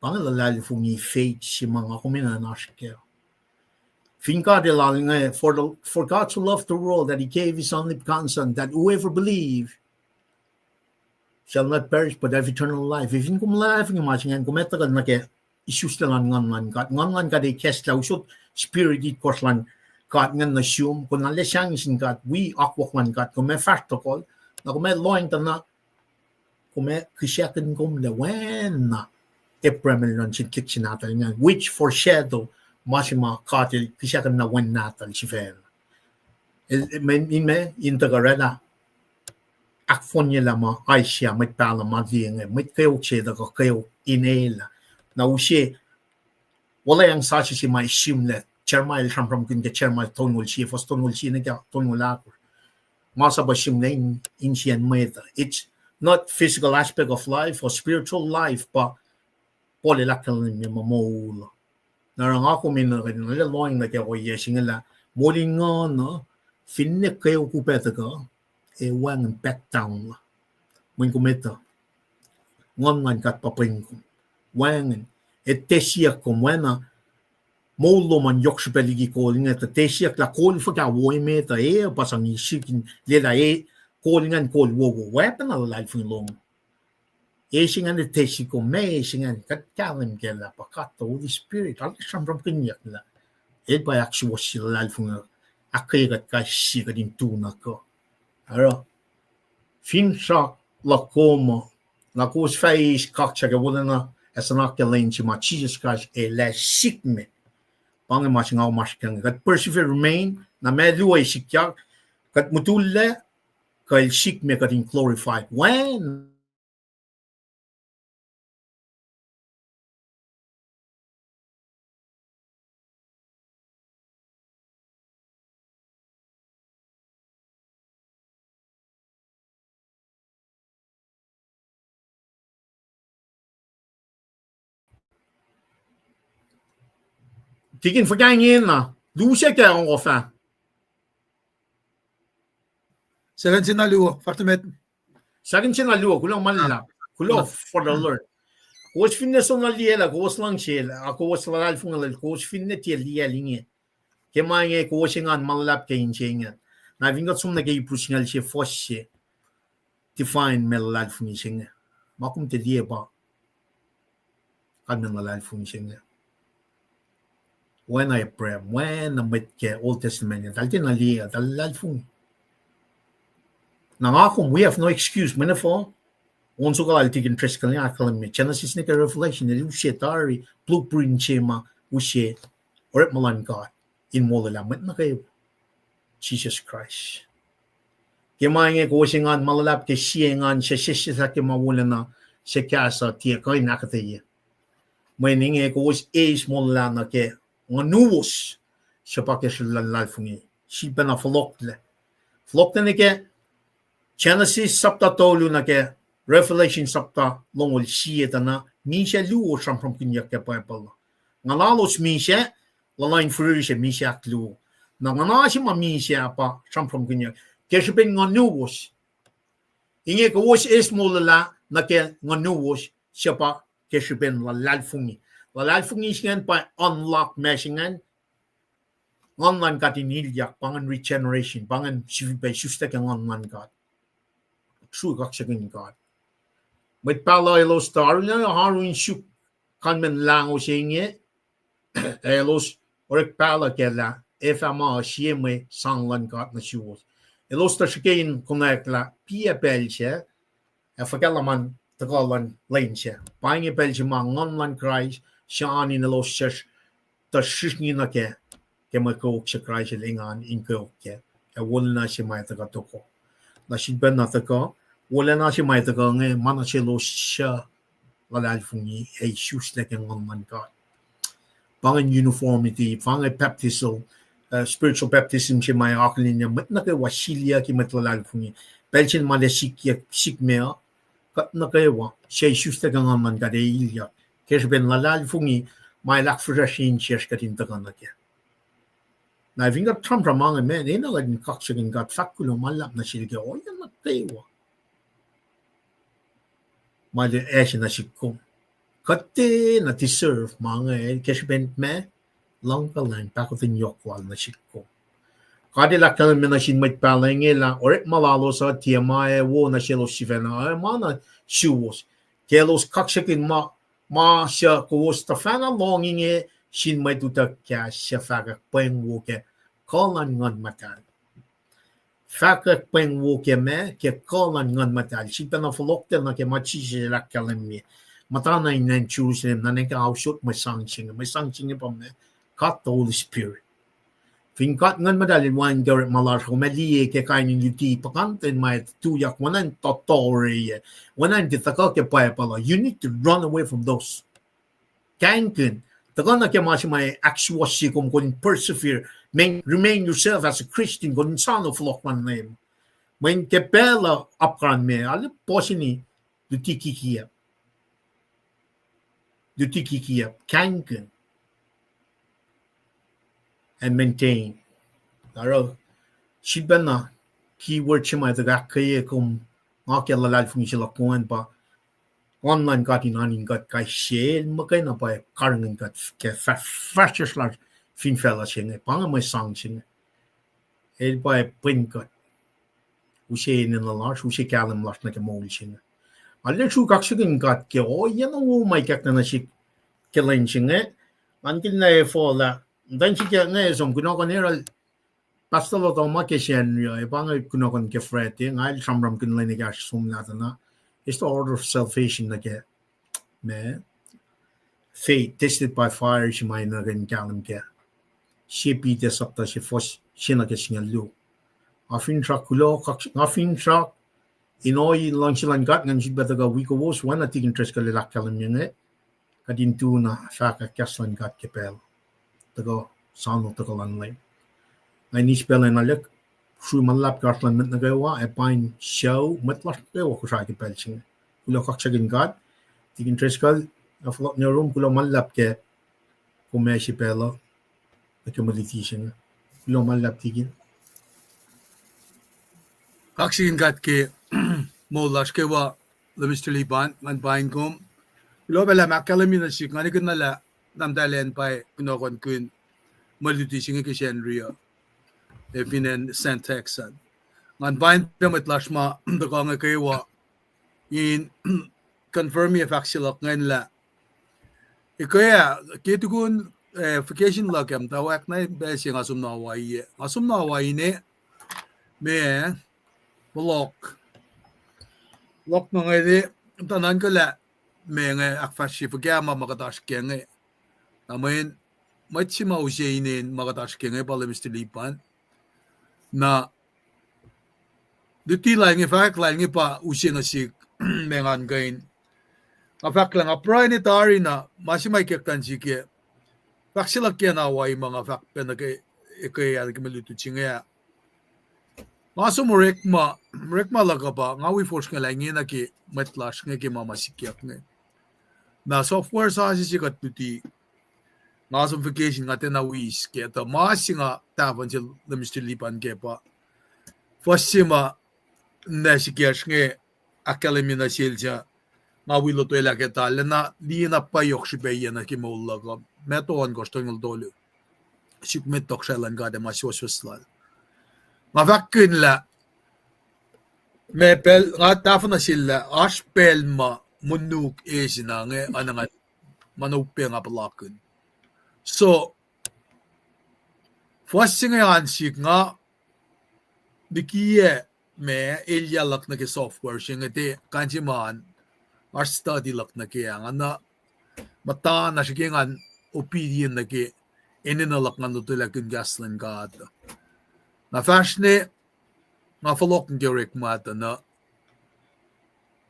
Pa inge luhlahlfongi, faith, se ma nga kom enenuh in oasr kac. Fin God El lal inge, for the, for God so loved the world that he gave his only begotten Son, that whoever believe shall not perish but have eternal life. Fin kom luhlahlfongi ma se ingacn, kom etuh kuh nuh ke isuslac luhn Nguhn luhn God. Nguhn luhn God ac kahslah usot spirit itkohsr luhn God ingacn nuh sum, kom na lac sahngweng sin God, wi akwuck luhn God, kom ac fahsr tohkohl, na kom ac lohacng tuh na kom ac kihsackuhn kom lac oacna Abraham el luhngse tuhlihk se nahtuhl ingacn, which foreshadow ma se ma God El kihsackuhn na wen nahtuhl sifacna. El, in me, in tuhkuh oraclah ahkfohnyelah ma Isaiah, mwet pahluh ma liye inge, mwet kweok se tuhkuh kweok in elah. Na use wuhlweacng sasuc se ma sihmlac Jeremiah el sramsramkihn ke Jeremiah tolngoul sie, fuhs tolngoul sie nuh ke tolngoul ahkosr. Ma sap uh sihmlac in, insiyacn mwet uh. It's not physical aspect of life or spiritual life, pa Paul el ahkkahlwemye ma moul. Na oruh nga kom in, uh, lohacng nuh ke ohiyac se inge lah moul in nguhn uh, finne kweok upac tuhkuh, ac wacngihn back down la. Mweyen kom etuh, Nguhn luhn God pa pweng kom. Wacngihn, ac tiac siyuck kom oacna moul lom an yohk srihpac liki kol inge, tuh tiac siyuck lah kol fuhkah wo emet uh, e, pa sang sik in lwelah e, kol ingacn kol wowo, oacpacna luhlahlfongi lom. E se ingacn tiac sik kom, ma e se ingacn kuht kahlwem kac lah pa God the Holy Spirit, arlac sramsramkihnyuck lah el pa ahksuwohsye luhlahlfongi, ahkkweye kuht kais sie kuht in tu na kuh. Oruh, finsrak luhk kom uh, na kowos fah eis kaksak ac wolacna ac suhnak ke lwen se ma Jisus Kraist el ac sikme. Pa inge ma se nga oasr kac inge. Kuht persevere, remain, na ma luo ac sikyak, kuht mutullac, kuh el sikme kuht in glorified. When Tikin, fuhkah ingena, luo se kac, ongo fah. Second se na luo, fahsr met. Second se na luo, kuloh ma luhlahp. Kuloh for the Lord. Kowos finne soenna liyacl, kowos luhngse el, a kowos luhlahlfongi lal, kowos finne tiac liyacl inge. Ke ma inge kowos engan ma luhlahp ke inse inge. Na fin kuht som nuh ke Hebrew singucul sie fuhs se, define ma luhlahlfongi se inge. Ma kom tiac liye pa kalmacn luhlahlfongi se inge. Oacna Abraham, oacna mwet ke Old Testament inge, eltahl tiacna liye, eltahl luhlahlfongi. Na nga kom, we have no excuse, mweyen fuh, on soko lal Tikin Driscoll inge ahkkahlwemye, Genesis nuh ke Revelation, el use tari blueprint se ma use orekma luhn God in molwelah mwet nuh kwewa. Jisus Kraist. Ke ma inge kowos engan ma luhlahp ke sie engan suc sesseslah ke ma wolacna, suc kahs uh tiac kuh in ahkuhtweye. Mweyen inge kowos eis molwelah nuh ke nguhnuwos, suc pa ke srihpen luhlahlfongi. Sifilpacna fohlohklac. Fohlohklac nuh ke Genesis sapta tolu nuh ke Revelation sapta longoul sie tuh na misac luo sramsramkihnyuck ke Bible. Nguhnalos misac, luhluh in fihrihr se misac ahkluo. Na nguhna se ma misac pa sramsramkihnyuck ke srihpen nguhnuwos. Inge kowos eis molwelah nuh ke nguhnuwos, suc pa ke srihpen luhlahlfongi. Luhlahlfongi se ingacn pa unlock ma se ingacn. Nguhn luhn God in ilyak, pa ingacn regeneration, pa ingacn sifilpac isuslac ke Nguhn luhn God. True kaksakihn God. Mwet pahluh elos tuh arulacna oaru in suk kalmacn lahngo se inge, elos orek pahluh kac lah ac fah ma sie mwe sang luhn God nuh suwos. Elos tuh srihke in konwacack lah piac pacl sac, ac fuhkah luhman tuhkuh luhn lwen sac. Pa inge pacl se ma Nguhn luhn Kraist sranin elos suc tuh srihsrngi nuh kac ke mwe kweok suc Kraist el engan in kweok kac. Ac wolacna se ma ac tuhkuh toko. Na sifilpacna tuhkuh, wolacna se ma ac tuhkuh inge ma nuh selos suc luhlahlfongi ac isuslac ke Nguhn luhn God. Pa ingacn uniformity, pa inge baptism, uh, spiritual baptism se ma akihlen mwet nuh kwewa siliyucki mwet luhlahlfongi. Pacl se ma el sikyak, sikme uh, kuht nuh kwewa suc isuslac ke Nguhn luhn God ac ilyak ke srihpen luhlahlfongi ma el ahkfihsracsrye insiyacsr kuht in tuhkuh nuh kac. Na fin kuht sramsram ma inge, man, enenuh kuht in kaksakihn God, fahk kuloh ma luhlahp nuh sel ke ohiyac nuh kwewa ma el ase nuh sihk kom. Kuht tiacna deserve ma inge ke srihpen ma luhngkuhlwacng pahkotwen yohk lal nuh sihk kom. God el ahkkahlwemye nuh sin mwet pahluh inge lah orekma lalos uh tiac ma ac wo nuh selos sifacna, ac ma nuh suwos ke elos kaksakihn ma, ma suc kowos tuhfahna lohng inge sin mwet utuck kahs suc fahkwack pweng wo ke kuh luhn Nguhn Muhtahl. Fahkwack pweng wo ke ma, ke kuh luhn Nguhn Muhtahl. Sifilpacna fohlohk nuh ke ma Jisus el ahkkahlwemye. Muhta na in acn Jerusalem, na nuh ke ao sot mwe sang se inge. Mwe sang se inge pa ma, God the Holy Spirit. Fin God Nguhn Muhtahl el wacngihn ke orekma lasr, kom ac liye ke kain in luti puhkantwen ma tuyak, oacna in tohtohre, oacna in tiac tuhkuh ke Bible uh. You need to run away from those. Kahingkihn, tuhkuh nuh ke ma se ma ahksuwohsye kom, kom in persevere, remain yourself as a Christian, kom in soano fohlohk luhn Leum. Mweyen ke pacl uh apkuhran me, arlac puhsini luti kikiacp. Luti kikiacp, kahingkihn. And maintain. Oruh, sifilpacna, keyword se ma tuh ahkkweye kom, nga ke luhlahlfongi se luhk an pa, Nguhn luhn God in oan in kuht kais sie, el muhkwena pa karihngihn kuht ke fah-, fahsruh lasr fin facluh se inge, pa inge mwe sang se inge. El pa pwen kuht. Use enenuh lasr, use kahlwem lasr nuh ke moul se inge. Arlac sruhk kaksakihn God ke ohiyac na wo ma ikackna nuh sihk ke lwen se inge. Ngan kihn lah efuh lah, muhtwacn sikyak inge som kunohkohn Erol, Pastor Lotoma ke Sacnri uh, ac pa inge kunohkohn ke Friday, nga el sramsramkihn lwen ekahsr somlah tuh na, it's the order of salvation nuh ke, ma, faith tested by fire se ma enenuh in kahlwem kac. Sie Peter sapta se fuhs se nuh ke singucul luo. Nga finsrak kuloh, kak-, nga finsrak in ohiyac luhngse luhn God, ngan sifilpac tuhkuh wi kowos, oacna Tikin Driscoll el ahkkahlwemye inge, kuht in tu na fahkwack kahs luhn God ke pacl. Tuhkuh, soano tuhkuh luhn Leum. Nga in eis pacl in alek, srui ma luhlahp ke oasr luhn mwet nuh kwewa, ac pain sucu mwet lasr nuh kwewa Kosrae ke pacl se inge. Kuloh kaksakihn God, Tikin Driscoll, ac fohlohk nuh yurum, kuloh ma luhlahp ke kom ase pacl uh nuh ke mwe luti se inge. Kuloh ma luhlahp Tikin. Kaksakihn God ke moul lasr kwewa, Minister Lipan, ngan paing kom. Kuloh pac lah ma ahkkahlwemye nuh sihk, nga nikihn na lah na muhtwaclacn pa kunohkohn kihn mwe luti se inge ke Sacnri uh, ac fin acn Saint Texan. Ngan paing pac mwet lasr ma tuhkuh inge kwewa in confirm-ye fahk se luhk ingacn lah, ekuh ah, ke tukun, eh, vacation luhk ah, muhtwacwacack na pac se nga som na Hawaii, nga som na Hawaii ne, ma, fohlohk, fohlohk nuh ngeni, muhta nuhnkuh lah, ma inge ahkfahsrye fuhkah ma ma kuht oasr kac inge. Na mweyen, mwet se ma use inen ma kuht oasr kac inge pa Minister Lipan. Na luti lal inge, fahkwack lal inge pa use nuh sihk, ma ngan kuh in, nga fahk lah nga pruhe ne tari na ma se ma ikacklah nuh sihk ah, fahk se luhk ke acn Hawaii ma nga fahk pac nuh ke, ekuh ah nuh ke mwe lutlut se inge ah. Nga som orekma, orekma luhk uh pa nga wi fosrngah lah ingena ke mwet lasr inge ke ma ma sikyak inge. Na software sasuc se kuht luti, nga som vacation, nga tiacna wi eis kac, tuh ma se nga tahfuhn sel Minister Lipan kac pa, fuhs se ma na sikacsr inge, ahkkahlwemye nuh sel suc nga wi lotwelah ke tal ah, na liye na pac yohk srihpac yen nuh ke moul luhk uh, Matthew ohnkohsr tolngoul tolu. Suk met tohkohsrahi luhn God ac ma suwohswohs lal. Nga fahkkihn lah, ma pacl, nga tahfuh nuh sel lah, oasr pacl ma monuk eis na inge, oacna nga, ma na upac nga puhlakihn. So, Fuhs se inge an sik nga likiyac ma elyah luhk nuh ke software se inge, tiac kain se ma an oasr study luhk nuh ke ah, nga na muhta na srihke ngan obedient nuh ke enenuh luhk ngan lotwelah kahs luhn God. Na fahsr ne, nga fohlohk nuh ke orekma tuh na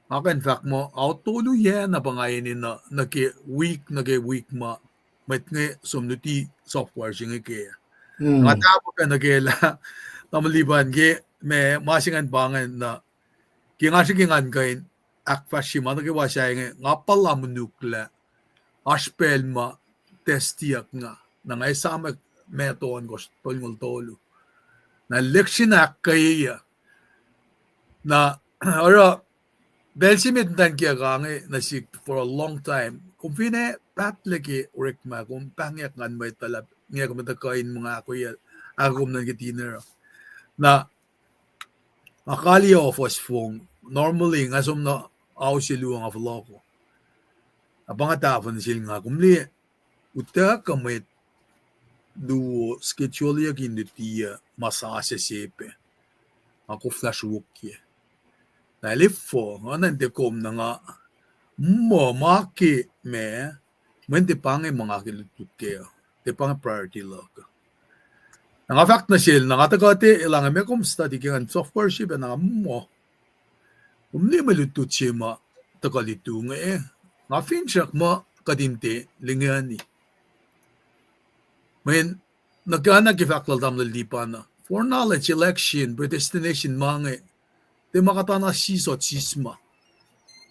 nga kuh in fahk muh ao tolu yac na pa nga enenuh nuh ke wik, nuh ke wik ma mwet inge som luti software se inge ke. Nga tahpuh pac nuh ke lah, tamuhlwel Lipan, ke ma, ma se ingacn pa ingacn na, ke nga srihke ngan kuh in ahkfahsrye ma nuh kwewa sahyacn inge, nga puhla munuklac, oasr pacl ma testiyuck nga, na nga esam ma tohn kos tolngoul tolu. Na election ahkkweye. Na oruh pacl se met muhtwacn kiyuck ah inge nuh sihk for a long time, kom finne pahtlac ke orekma, kom pahngyak ngan mwet tuh lah nge kom tuhkuh in muh ahkoe, ahkoo kom nuh ke dinner. Na nga kaliyac ohfohs fong, normally nga som nuh ao se luo nga fohlohko. Na pa nga tahfuh nuh sel nga, kom liye, utuckuh mwet luo scheduleyuck in luti uh ma sasuc se pac, nga koflah sruokyac. Na el efuh, nga nuhnkuh kom na nga, muh ma ke ma, mweyen tiac pa inge ma nga ke lutlut kac uh, tiac pa inge priority luhk uh. Na nga fahk nuh sel, na nga tuhkuh te elange ma kom study ke ngan software se pac, na nga muh, kom liye mwe lutlut se ma tuhkuh lutu inge, nga finsrak muh kuht in tiac lingani. Mweyen nuh ke, na ke fahk lal tamuhlwel Lipan uh, foreknowledge, election, predestination ma inge, tiac ma kuht oasr sisot sisma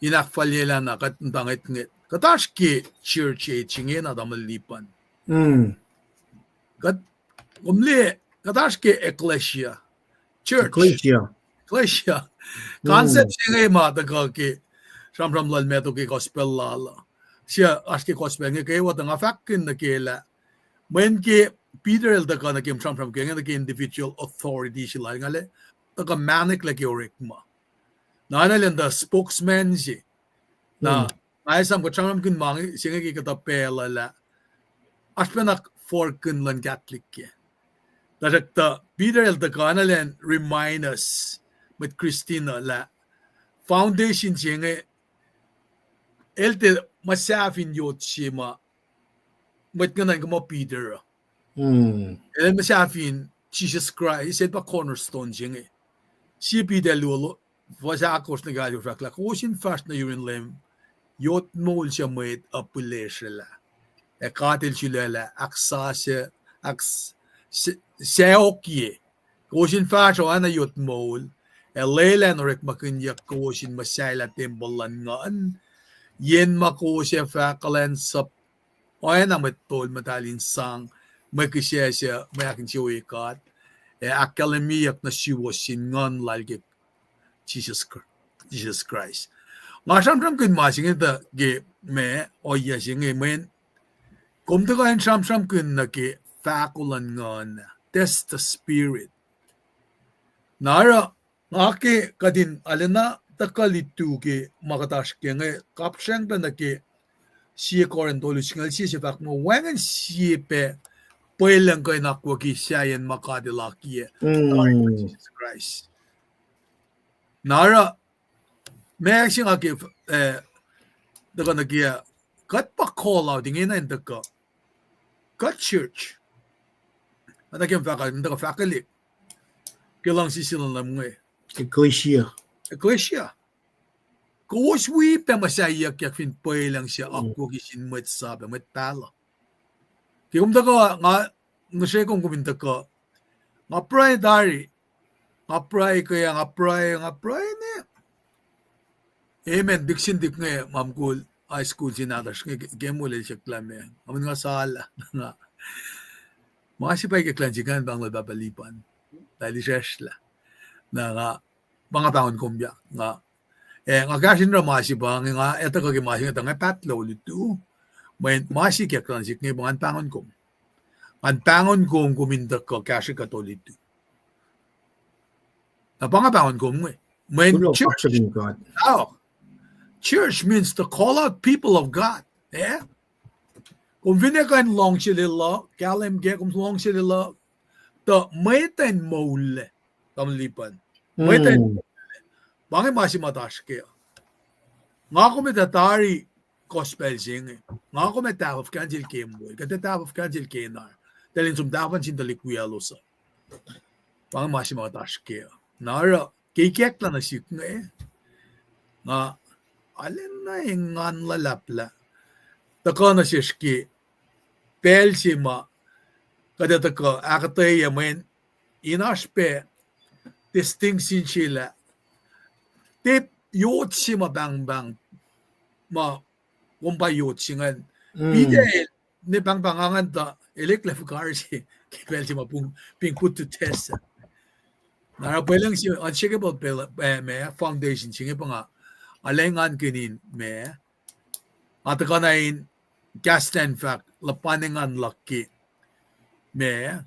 in ahkfalyelah na kuht muhta ngwetngwet. Kuht oasr ke church age inge na, tamuhlwel Lipan. Kuht, kom liye, kuht oasr ke ecclesia, church. Ecclesia. Concept se inge ma tuhkuh ke sramsram lal Matthew ke gospel lal uh. Sia oasr ke gospel inge kwewa tuh nga fahkkihn nuh ke lah, mweyen ke Peter el tuhkuh nuh ke sramsram ke inge nuh ke individual authority se lal, nga lah tuhkuh mahneklac ke orekma. Na oacna lwen tuh spokesman se. Na nga esam kuht sramsramkihn ma se inge ke kuhtuh pacl uh lah oasr pacna forkihn luhn Catholic ke. Tuhsruhktuh Peter el tuhkuh na elan remind us, mwet Kristin uh, lah foundation se inge, el tiac muhsahfin yot se ma mwet nguhn an kuh muh Peter uh. El muhsahfin Jisus Kraist, el pa cornerstone se inge. Sie Peter luo, fuhs ahkosr nuh ke alkosr fahk lah, kowos in fahsr nuh yurin Leum, yot moul suc mwet uh pihlesrwelah, ac God El sulaclah, ahksasuc, ahks-, se-, sacohkye. Kowos in fahsr oacna yot moul, ac lwelah in orekmakihnyuck kowos in muhsahelah tempuhl luhn nguhn, yen ma kowos ac fah kuhlwacnsap oacna mwet tol muhtahl in sang mwe kihsac suc mwe ahkinsewowoye God, ac ahkkahlwemyeyuck nuh suwos sin nguhn lal ke Jisus Kr-, Jisus Kraist. Nga sramsramkihn ma se inge tuh ke ma ohiyac se inge mweyen kom tuhkuh in sramsramkihn nuh ke fahko luhn nguhn, test the spirit. Na oruh nga ke kuht in arulacna tuhkuh lutu ke ma kuht oasr ke inge, kapsracng pac nuh ke sie Corinth tolu singucul sie se fahk muh wacngihn sie pac pwelucng kuh in akwucki sahyacn ma God El akiyac, Jisus Kraist. Na oruh ma se nga ke, eh, tuhkuh nuh ke, kuht pa call out ingena in tuhkuh, kuht church. Oacna ke fahk, in tuhkuh fahkwelihk ke luhngse se luhn Leum inge, ecclesia. Ecclesia. Kowos wi pac muhsahiyuckyak fin pwelucng se akwucki sin mwet sap ac mwet pahluh. Ke kom tuhkuh, nga ngihsre kom, kom in tuhkuh, nga pruhe tari, nga pruhe ke, nga pruhe, nga pruhe ne. Amen. Dixon Dick inge ma mukul high school se nahtuhsr inge, ke mol el siyuck lah meac, nga mwe nga sala, nga, ma se pa ke kuhlwacnsap ingacn, pahngol Pahpah Lipan, na el israsrlah. Na nga, pa nga pahngon kom ya, nga, eh, nga kahsruh in oruh ma se pa inge, nga etuh kuh ke ma se inge tuh nga pahtlac olutu. Mweyen ma sikyak luhn sihk inge pa ngan pahngon kom. Ngan pahngon kom, kom in tuhkuh kahsruh kuht olutu. Na pa nga pahngon kom inge. Mweyen church, oh, church means to call out people of God. Eh? Kom finne kuh in luhngse lwelah, kahlwem ke kom luhngse lwelah, tuh mwet in moul, tamuhlwel Lipan. Mwet in moul. Pa inge ma se ma oasr kac. Nga kom etuh tari gospel se inge. Nga kom etuh tahfuh fuhkah sel ke moul, kuht etuh tahfuh fuhkah sel ke nar. Tuh elan som tahfuh sin tuhlihk wiyaclos uh. Pa inge ma se ma kuht oasr kac. Na oruh, ke ikacklah nuh sihk inge, nga arulacna engan luhlahp lah tuhkuh nuh sesr ke pacl se ma kuht ac tuhkuh ahkuhtweyac mweyen in oasr pac distinction se lah tiac yot se ma pahngpahng ma kom pa yot se ingacn. Peter el, ne pahngpahng ingacn tuh el eklac fuhkah se ke pacl se ma being put to test. Na oruh pwacye se unshakable, eh, ma foundation se inge pa nga arulacna engankihn in ma nga tuhkuh na in kahs in fahk luhpan engan luhk ke ma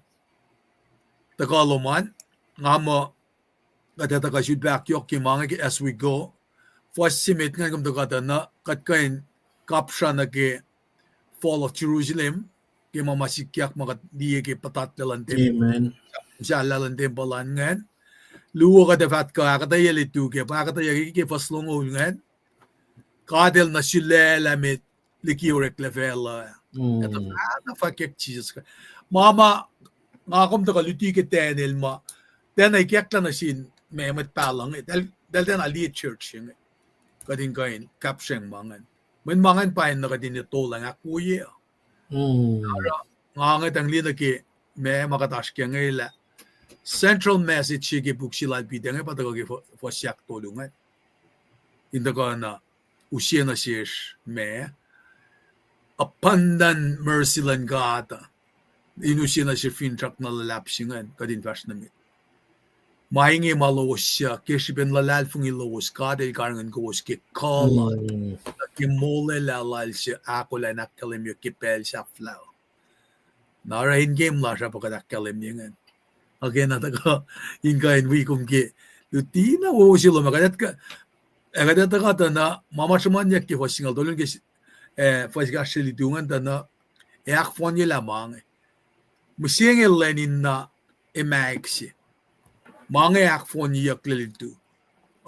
tuhkuh lom an, nga muh kuht ac tuhkuh sifilpac ahkyohkye ma inge ke as we go. Fuhs se met ingacn kom tuhkuh tuh na kuht kuh in kapsra nuh ke Fall of Jerusalem, ke ma ma sikyak ma kuht liye ke puhtatlac luhn tempuhl, sahlah luhn tempuhl an ingacn. Luo, kuht ac fah tuhkuh ahkuhtweyac lutu ke pa ahkuhtweyac ke fuhs longoul ingacn. God El nuh sulaclah met liki oreklac facluh. Etuh fahna fahkwack Jisus Kraist. Ma ma nga kom tuhkuh luti ke Daniel ma, tiacna ikacklah nuh sin ma mwet pahluh inge, tahl, tahl tiacna liye church se inge. Kuht in kuh in kapsreng ma ingacn. Mweyen ma ingacn pa in na kuht in etolacng ahkwoye. Oruh nga ngwetacng liye nuh ke ma ma kuht oasr kac inge lah central message se ke puk se lal Peter inge pa tuhkuh ke fuhs ahktolu ingacn. In tuhkuh na use nuh sesr ma abundant mercy luhn God, in use nuh sesr finsrak na luhlahp se ingacn kuht in fahsr nuh met. Ma inge ma lowos suc ke srihpen luhlahlfongi lowos God El karihngihn kowos ke kuh lal, ke molwelah lal suc ahkolah in ahkkahlwemyeyuck ke pacl sahflah. Na oruh in game lasr ah pa kuht ahkkahlwemye ingacn. Ac ke na tuhkuh in kuh in wi kom ke luti na wo se lom ah, ac kuht ac tuhkuh tuh na ma ma sruhmuhnyuck ke fuhs singucul tolu ke, eh, fuhs ekahsr se lutu ingacn tuh na, ac ahkfohnyelah ma inge. Mihsenge lwen in na emaik se. Ma inge ahkfohnyeyucklac lutu.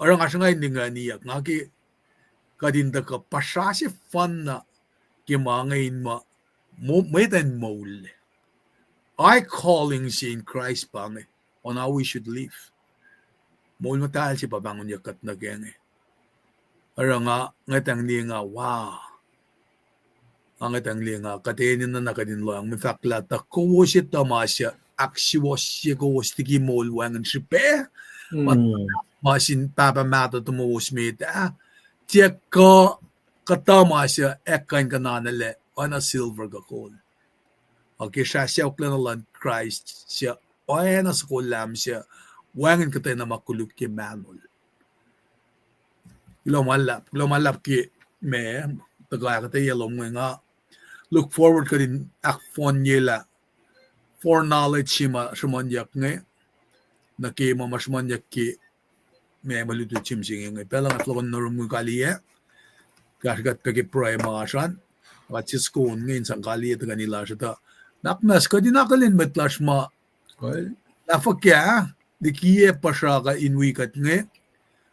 Oruh nga sruhnga in lingacniyuck, nga ke kuht in tuhkuh puhsra sefanna ke ma inge in muh, mwet in moul. Ac calling se in Christ pa inge, on how we should live. Moul muhtahl se pa pahngonyuck kuht nuh ke inge. Oruh nga ngwetacng liye nga, wow. Nga ngwetacng liye nga kuht enenuh na kuht in lohacng mwe fahk lah tuh kowos etuh ma suc ahksuwohsye kowos liki moul wacngihn srihpac, ma sin Pahpah mahtuh tomowos met ah, tiac kuh, kuhtuh ma suc ac kuh in kuhnahoslah oacna silver kuh gold. Ac ke srah sacohklacna luhn Kraist suc oacna soko lahm suc wacngihn kuhtwena ma koluk ke mahnol. Kuloh ma luhlahp, kuloh ma luhlahp ke ma tuhkuh ahkuhtweyac lom inge. Nga look forward kuht in ahkfohnyelah foreknowledge se ma sruhmuhnyuck inge, nuh ke ma ma sruhmuhnyuck ke ma mwe lutlut se mihsenge inge. Pacl nga fohlohkohn nuh yurum kaliyac, kahsruh kuht pac ke pruhe ma oasr an, kuht sisken inge in sang kaliyac tuhkweni lasr uh tuh, nuhnak muhnahs kuht in akihlen mwet lasr ma lah fuhkah likiyac puhsra kuh in wi kuht inge.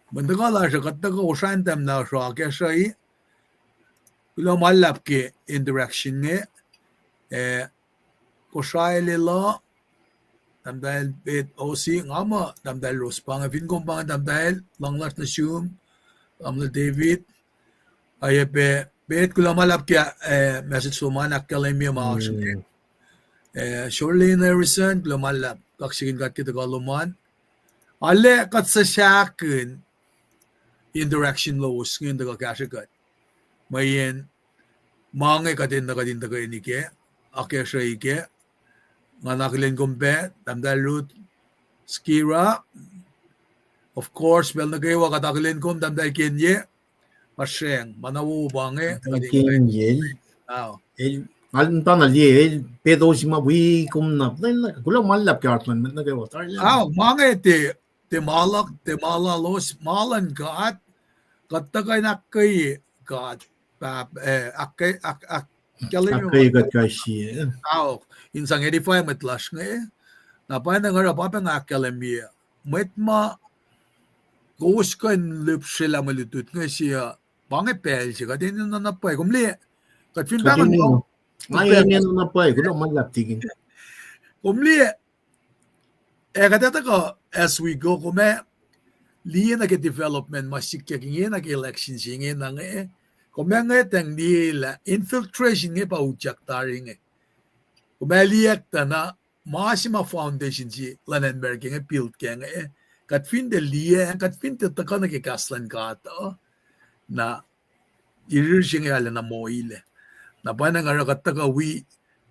Mwe tuhkuh lasr uh kuht tuhkuh osra in tahmtahel lasr uh akacsruhi. Kuloh ma luhlahp ke interaction inge. Eh, Kosrae Lelu, tahmtahel Pet Osi, nga muh tahmtahel Ros pa inge, fin kom pa inge tahmtahel, luhngse lasr nuh sum, tahmtahel David, oacyacpac Pet, kuloh ma luhlahp ke, eh, message lom an ahkkahlwemye ma oasr inge. Eh, Shirley Harrison, kuloh ma luhlahp, kaksakihn God ke tuhkuh lom an. Arlac kuht suhsahkihn interaction lowos inge in tuhkuh kahsrwe kuht. Mweyen ma inge kuht enenuh kuht in tuhkweni kac, akacsruhi kac. Nga na akihlen kom pac, tahmtahel Ruth Skira. Of course, pacl nuh kwewa kuht akihlen kom, tahmtahel Kenye. Masreng, ma na wowo pa inge, kuht in kuh in, nga luhngse na liye, el Pet Osi ma wi kom na, kuloh ma luhlahp ke arulacna mwet nuh kwewa. Ao, ma inge tiac, tiac ma luhk, tiac ma lalos, ma luhn God, kuht tuhkuh in ahkkweye God, pahp, eh, ahk, ahk, ahk, ahkkweye kuht kais sie. Ao, in sang edify mwet lasr inge, Na pacna nga oruh pa pacna ahkkahlwemye mwet ma kowos kuh in lihpsrelah mwe lutlut inge se uh, pa inge pacl se kuht enenuh na pwacye. Kom liye, kuht fin pahngon, nga enenuh na pwacye, kuloh ma luhlahp tikin. Kom liye, ac kuht etuh kuh as we go, kom ac liye nuh ke development ma sikyak inge nuh ke election se inge na inge, kom ac ngwetacng liye lah infiltration inge pa utyak tari inge. Kom ac liye tuh na ma se ma foundation se luhn acn America inge build kac inge, kuht fin tiac liye, kuht fin tiac tuhkuh nuh ke kahs luhn God uh, na irir se inge arulacna moilac. Na pacna nga oruh kuht tuhkuh wi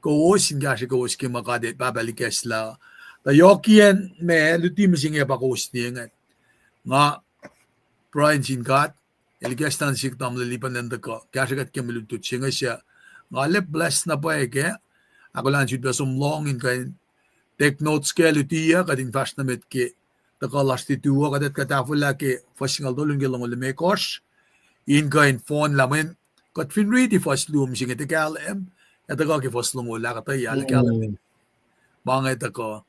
kowos in kahsrwe kowos ke ma God El Pahpah El ikacslah. Tuh yohkiyacn ma luti mihsenge pa kowos ne ingacn. Nga pruhe nuh sin God, El ikacslah nuh sihk tamuhlwel Lipan elan tuhkuh kahsrwe kuht ke mwe lutlut se inge suc nga arlac bless na pwacye kac. Ahkolah in sifilpac som lohng in kuh in take notes ke luti uh, kuht in fahsr nuh met ke tuhkuh lasr lutu uh, kuht etuh kuht tahfwelah ke fuhs singucul tolu nuh ke longoul limekohsr, in kuh in fohnlah mweyen kuht fin riti fuhs luo mihsenge tuh kahlwem, ac tuhkuh ke fuhs longoul ahkuhtweyac lah kahlwem. Ma inge tuhkuh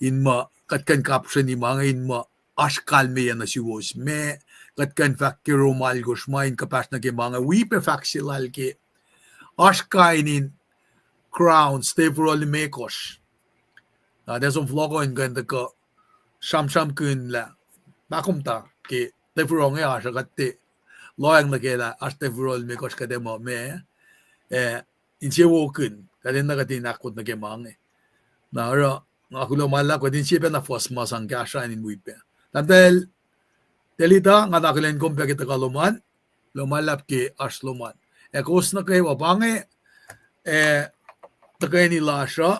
in muh kuht kuh in kapsreni ma inge in muh oasr kalmeyac nuh suwos, ma kuht kuh in fahk ke Rom alkosr ma in kuhpahsr nuh ke ma inge, wi pac fahk se lal ke oasr kain in crowns, tepuro limekohsr. Na tiac som fohlohko in kuh in tuhkuh sramsramkihn lah ma komtal ke tepuro inge oasr uh, kuht tiac lohacng nuh ke lah oasr tepuro limekohsr kuht ac muh ma, eh, insewowokihn kuht enenuh kuht in ahkwot nuh ke ma inge. Na oruh nga kuloh ma luhlahp kuht in sie pacna fuhs ma sang kahsruh in wi pac. Tahmtahel Telita, nga akihlen kom pac ke tuhkuh lom an, kuloh ma luhlahp ke oasr lom an. Ac kowos nuh kwewa pa inge, eh, tuhkweni lasr uh,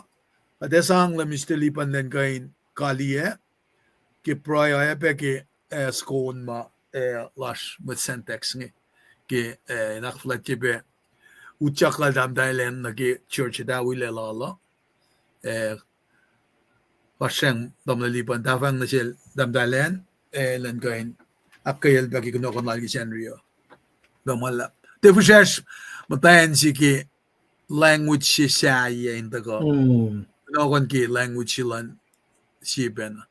kuht ac sang lah Mister Lipan elan kuh in kaliyac ke pruhe ac pac ke, eh, skon ma, eh, lasr mwet Sentex inge. Ke, eh, in ahkfuhlwactye pac utyak lal tahmtahel an nuh ke church etawilac lal uh. Eh, fahsracng tamuhlwel Lipan, tahfweacng nuh sel tahmtahel an, eh, elan kuh in ahkkweyacl pac ke kunohkohn lal ke Sacnri uh. Kuloh ma luhlahp. Tiac fihsracsr muhtwacn se ke language se sahyac in tuhkuh kunohkohn ke language se luhn sie pacna.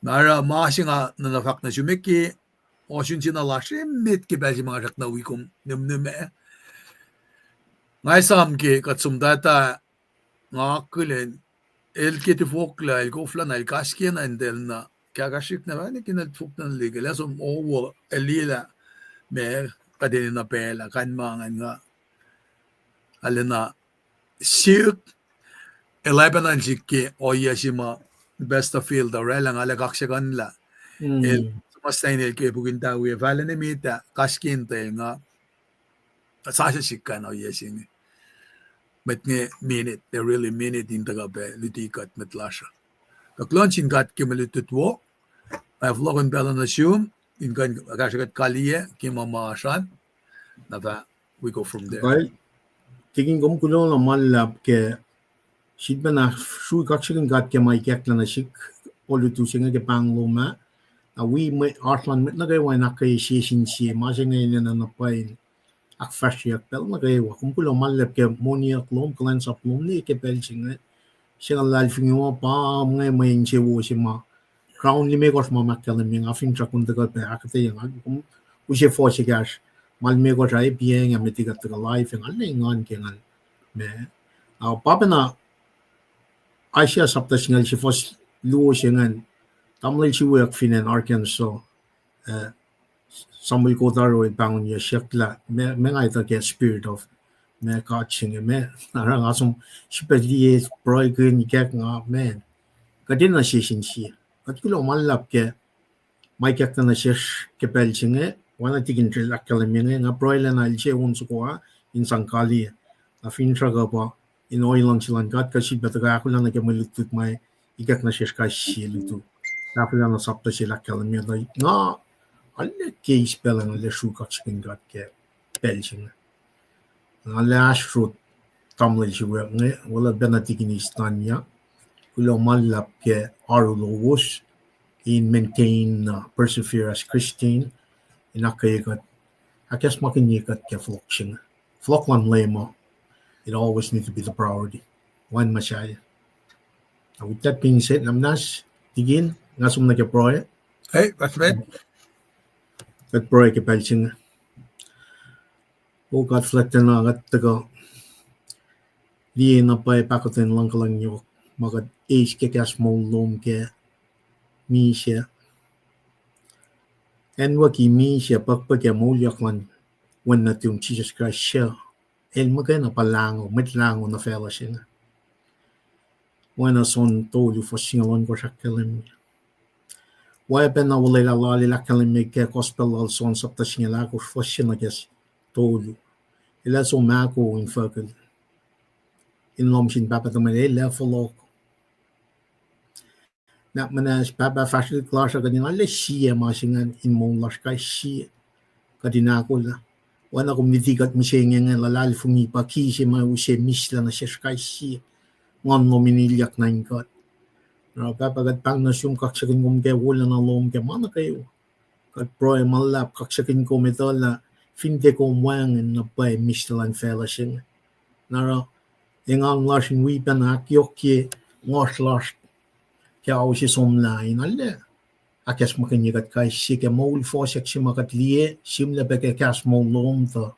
Na oruh ma se nga nuhna fahk nuh sum ke ohsun se na lasr emet ke pacl se ma nga srackna wi kom nihmnihm ah. Nga esam ke kuht som tata, nga akihlen, el ke tifoklac, el koflana, el kaskena in tacl na kahkahsrihk na fahne ke na el tufokna liki lah som owo, el liyelah ma kuht enenuh pacl ah, kain ma ingacn nga arulacna sihk, el oacpacna in sihk ke ohiyac se ma Pastor Phil tuh oraclah, nga arlac kaksakihn lah el, suhmuhslah in el ke puk in tawi ah, fahla ne met ah, kaskentacl nga sasuc sihk kain ohiyac se inge. Mwet inge mean it, they really mean it in tuhkuh pac luti kuht mwet lasr uh. Kuh kuloh nuh sin God ke mwe lutlut wo, ac fohlohkihn pacl uh nuh sum in kuh in kahsrwe kuht kaliyac ke ma ma oasr an. Na fah, we go from there. Tikin, kom kuloh na ma luhlahp ke sifilpacna sruhk kaksakihn God ke ma ikacklah nuh sihk, olutu se inge ke pahng lom ah. Na wi mwe oasr luhn mwet nuh kwewa in ahkkweye sie sin sie, ma se inge enenuh na pwacye in ahkfahsryeyuck pacl nuh kwewa. Kom kuloh ma luhlahp ke moniyuck lom, kuhlwacnsap lom ne ke pacl se inge. Singucul luhlahlfongi uh pa inge mwe insewowo se ma crown limekohsr ma ahkkahlwemye, nga finsrak kom tuhkuh pac ahkuhtweyac nga kom use fohs ekahsr ma limekohsr ah, piacng ah, met liki kuht tuhkuh live ah, nga arlac engan ke nga, ma, uh, pa pacna Isaiah sapta singucul se fuhs luo se ingacn, tamuhlwel siweyuck fin acn Arkansas, uh, Samuel Kotaro el pahngonyuck lah ma, ma nga etuh ke spirit of ma God se inge, ma, na oruh nga som srihpac liye, pruhekihn, ikack nga, ma, kuht enenuh sie sin sie. Kuht kuloh ma luhlahp ke ma ikacklah nuh sesr ke pacl se inge, oacna tikin srel ahkkahlwemye inge, nga pruhe lah na el se on soko ah in sang kaliyac. Na finsrak uh pa in ohiyac luhngse luhn God kuh sifilpac tuhkuh ahkolah nuh ke mwe lutlut ma ikack nuh sesr kais sie lutu. Ahkolah na sapta se el ahkkahlwemye, tuh nga arlac ke eis pacl ah nga arlac sruhk kaksakihn God ke pacl se inge. Nga arlac ahsrot tamuhlwel siweyuck inge, welah pacna tikin East Tanya. Kuloh ma luhlahp ke oaru lowos in maintain, uh, persevere as Christian, in ahkkweye kuht, ahkacsmakihnye kuht ke fohlohk se inge. Fohlohk luhn Leum uh, it always need to be the priority. Wacngihn ma sahyac. With that being said, na muhnahs, Tikin, nga som nuh ke pruhe. Kuht pruhe ke pacl se inge. O God, fuhlwactlacna kuht tuhkuh liye na pwacye pahkotwen luhngkuhlwacng yohk ma kuht eis ke kahs moul lom ke misac. Acnwucki misac, pukpuk ke moulyak luhn Wen nuhtum Jisus Kraist, suc El muhkwena pa Lahngo, Mwet Lahngo nuh facluh se inge. Oacna John tolu fuhs singucul ohnkohsr ahkkahlwemye, oacpacna olwelah Lal El ahkkahlwemye ke Gospel lal John sapta singucul ahkosr fuhs se nuh ke tolu. El ac som ahko infuckihl in lohm sin Pahpah tuhmwacl, El ac fohlohk. Na muhnahs Pahpah, fahsrwelihk lasr uh kuht in arlac sie ma se ingacn in moul lasr kais sie. Kuht in ahkolah, oacna kom luti kuht mihsenge inge, luhlahlfongi pa ki se ma use mihslac nuh sesr kais sie. Nguhn lom in ilyak nuh in kuht. Na Pahpah, kuht pahng nuh sum, kaksakihn kom ke wolacna lom ke ma nuh kwewa. Kuht pruhe ma luhlahp, kaksakihn kom etuh lah fin tiac kom wacngihn, na pwacye mihslac luhn facluh se inge. Na oruh engan lasr in wi pacna ahkyohkye nguhsr lasr ke ao se somlah in arlac ahkacsmakihnye kuht kais sie ke moul fohsack se ma kuht liye, sihmlac pac ke kahs moul lom tuh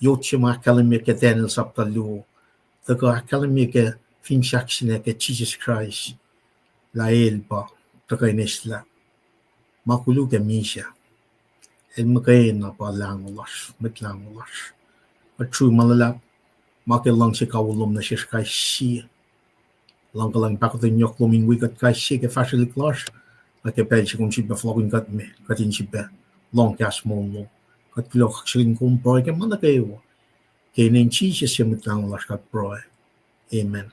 yot se ma ahkkahlwemye ke Daniel sapta luo, tuhkuh ahkkahlwemye ke fin sahk se inge ke Jisus Kraist, lah El pa tuhkuh in eslah ma koluk ac misac. El muhkwena pa Lahngo lasr, Mwet Lahngo lasr. Kuht sru ma luhlahp, ma ke luhngse kawihl lom nuh sesr kais sie. Luhngkuhlwacng, pahkotwen yohk lom in wi kuht kais sie ke fahsrwelihk lasr, nuh ke pacl se kom sifilpac fohlohkihn kuht me, kuht in sifilpac lohng kahs moul lom. Kuht kuloh, kaksakihn kom, pruhe ke ma nuh kwewa. Ke inen Jisus, Mwet Lahngo lasr, kuht pruhe. Amen.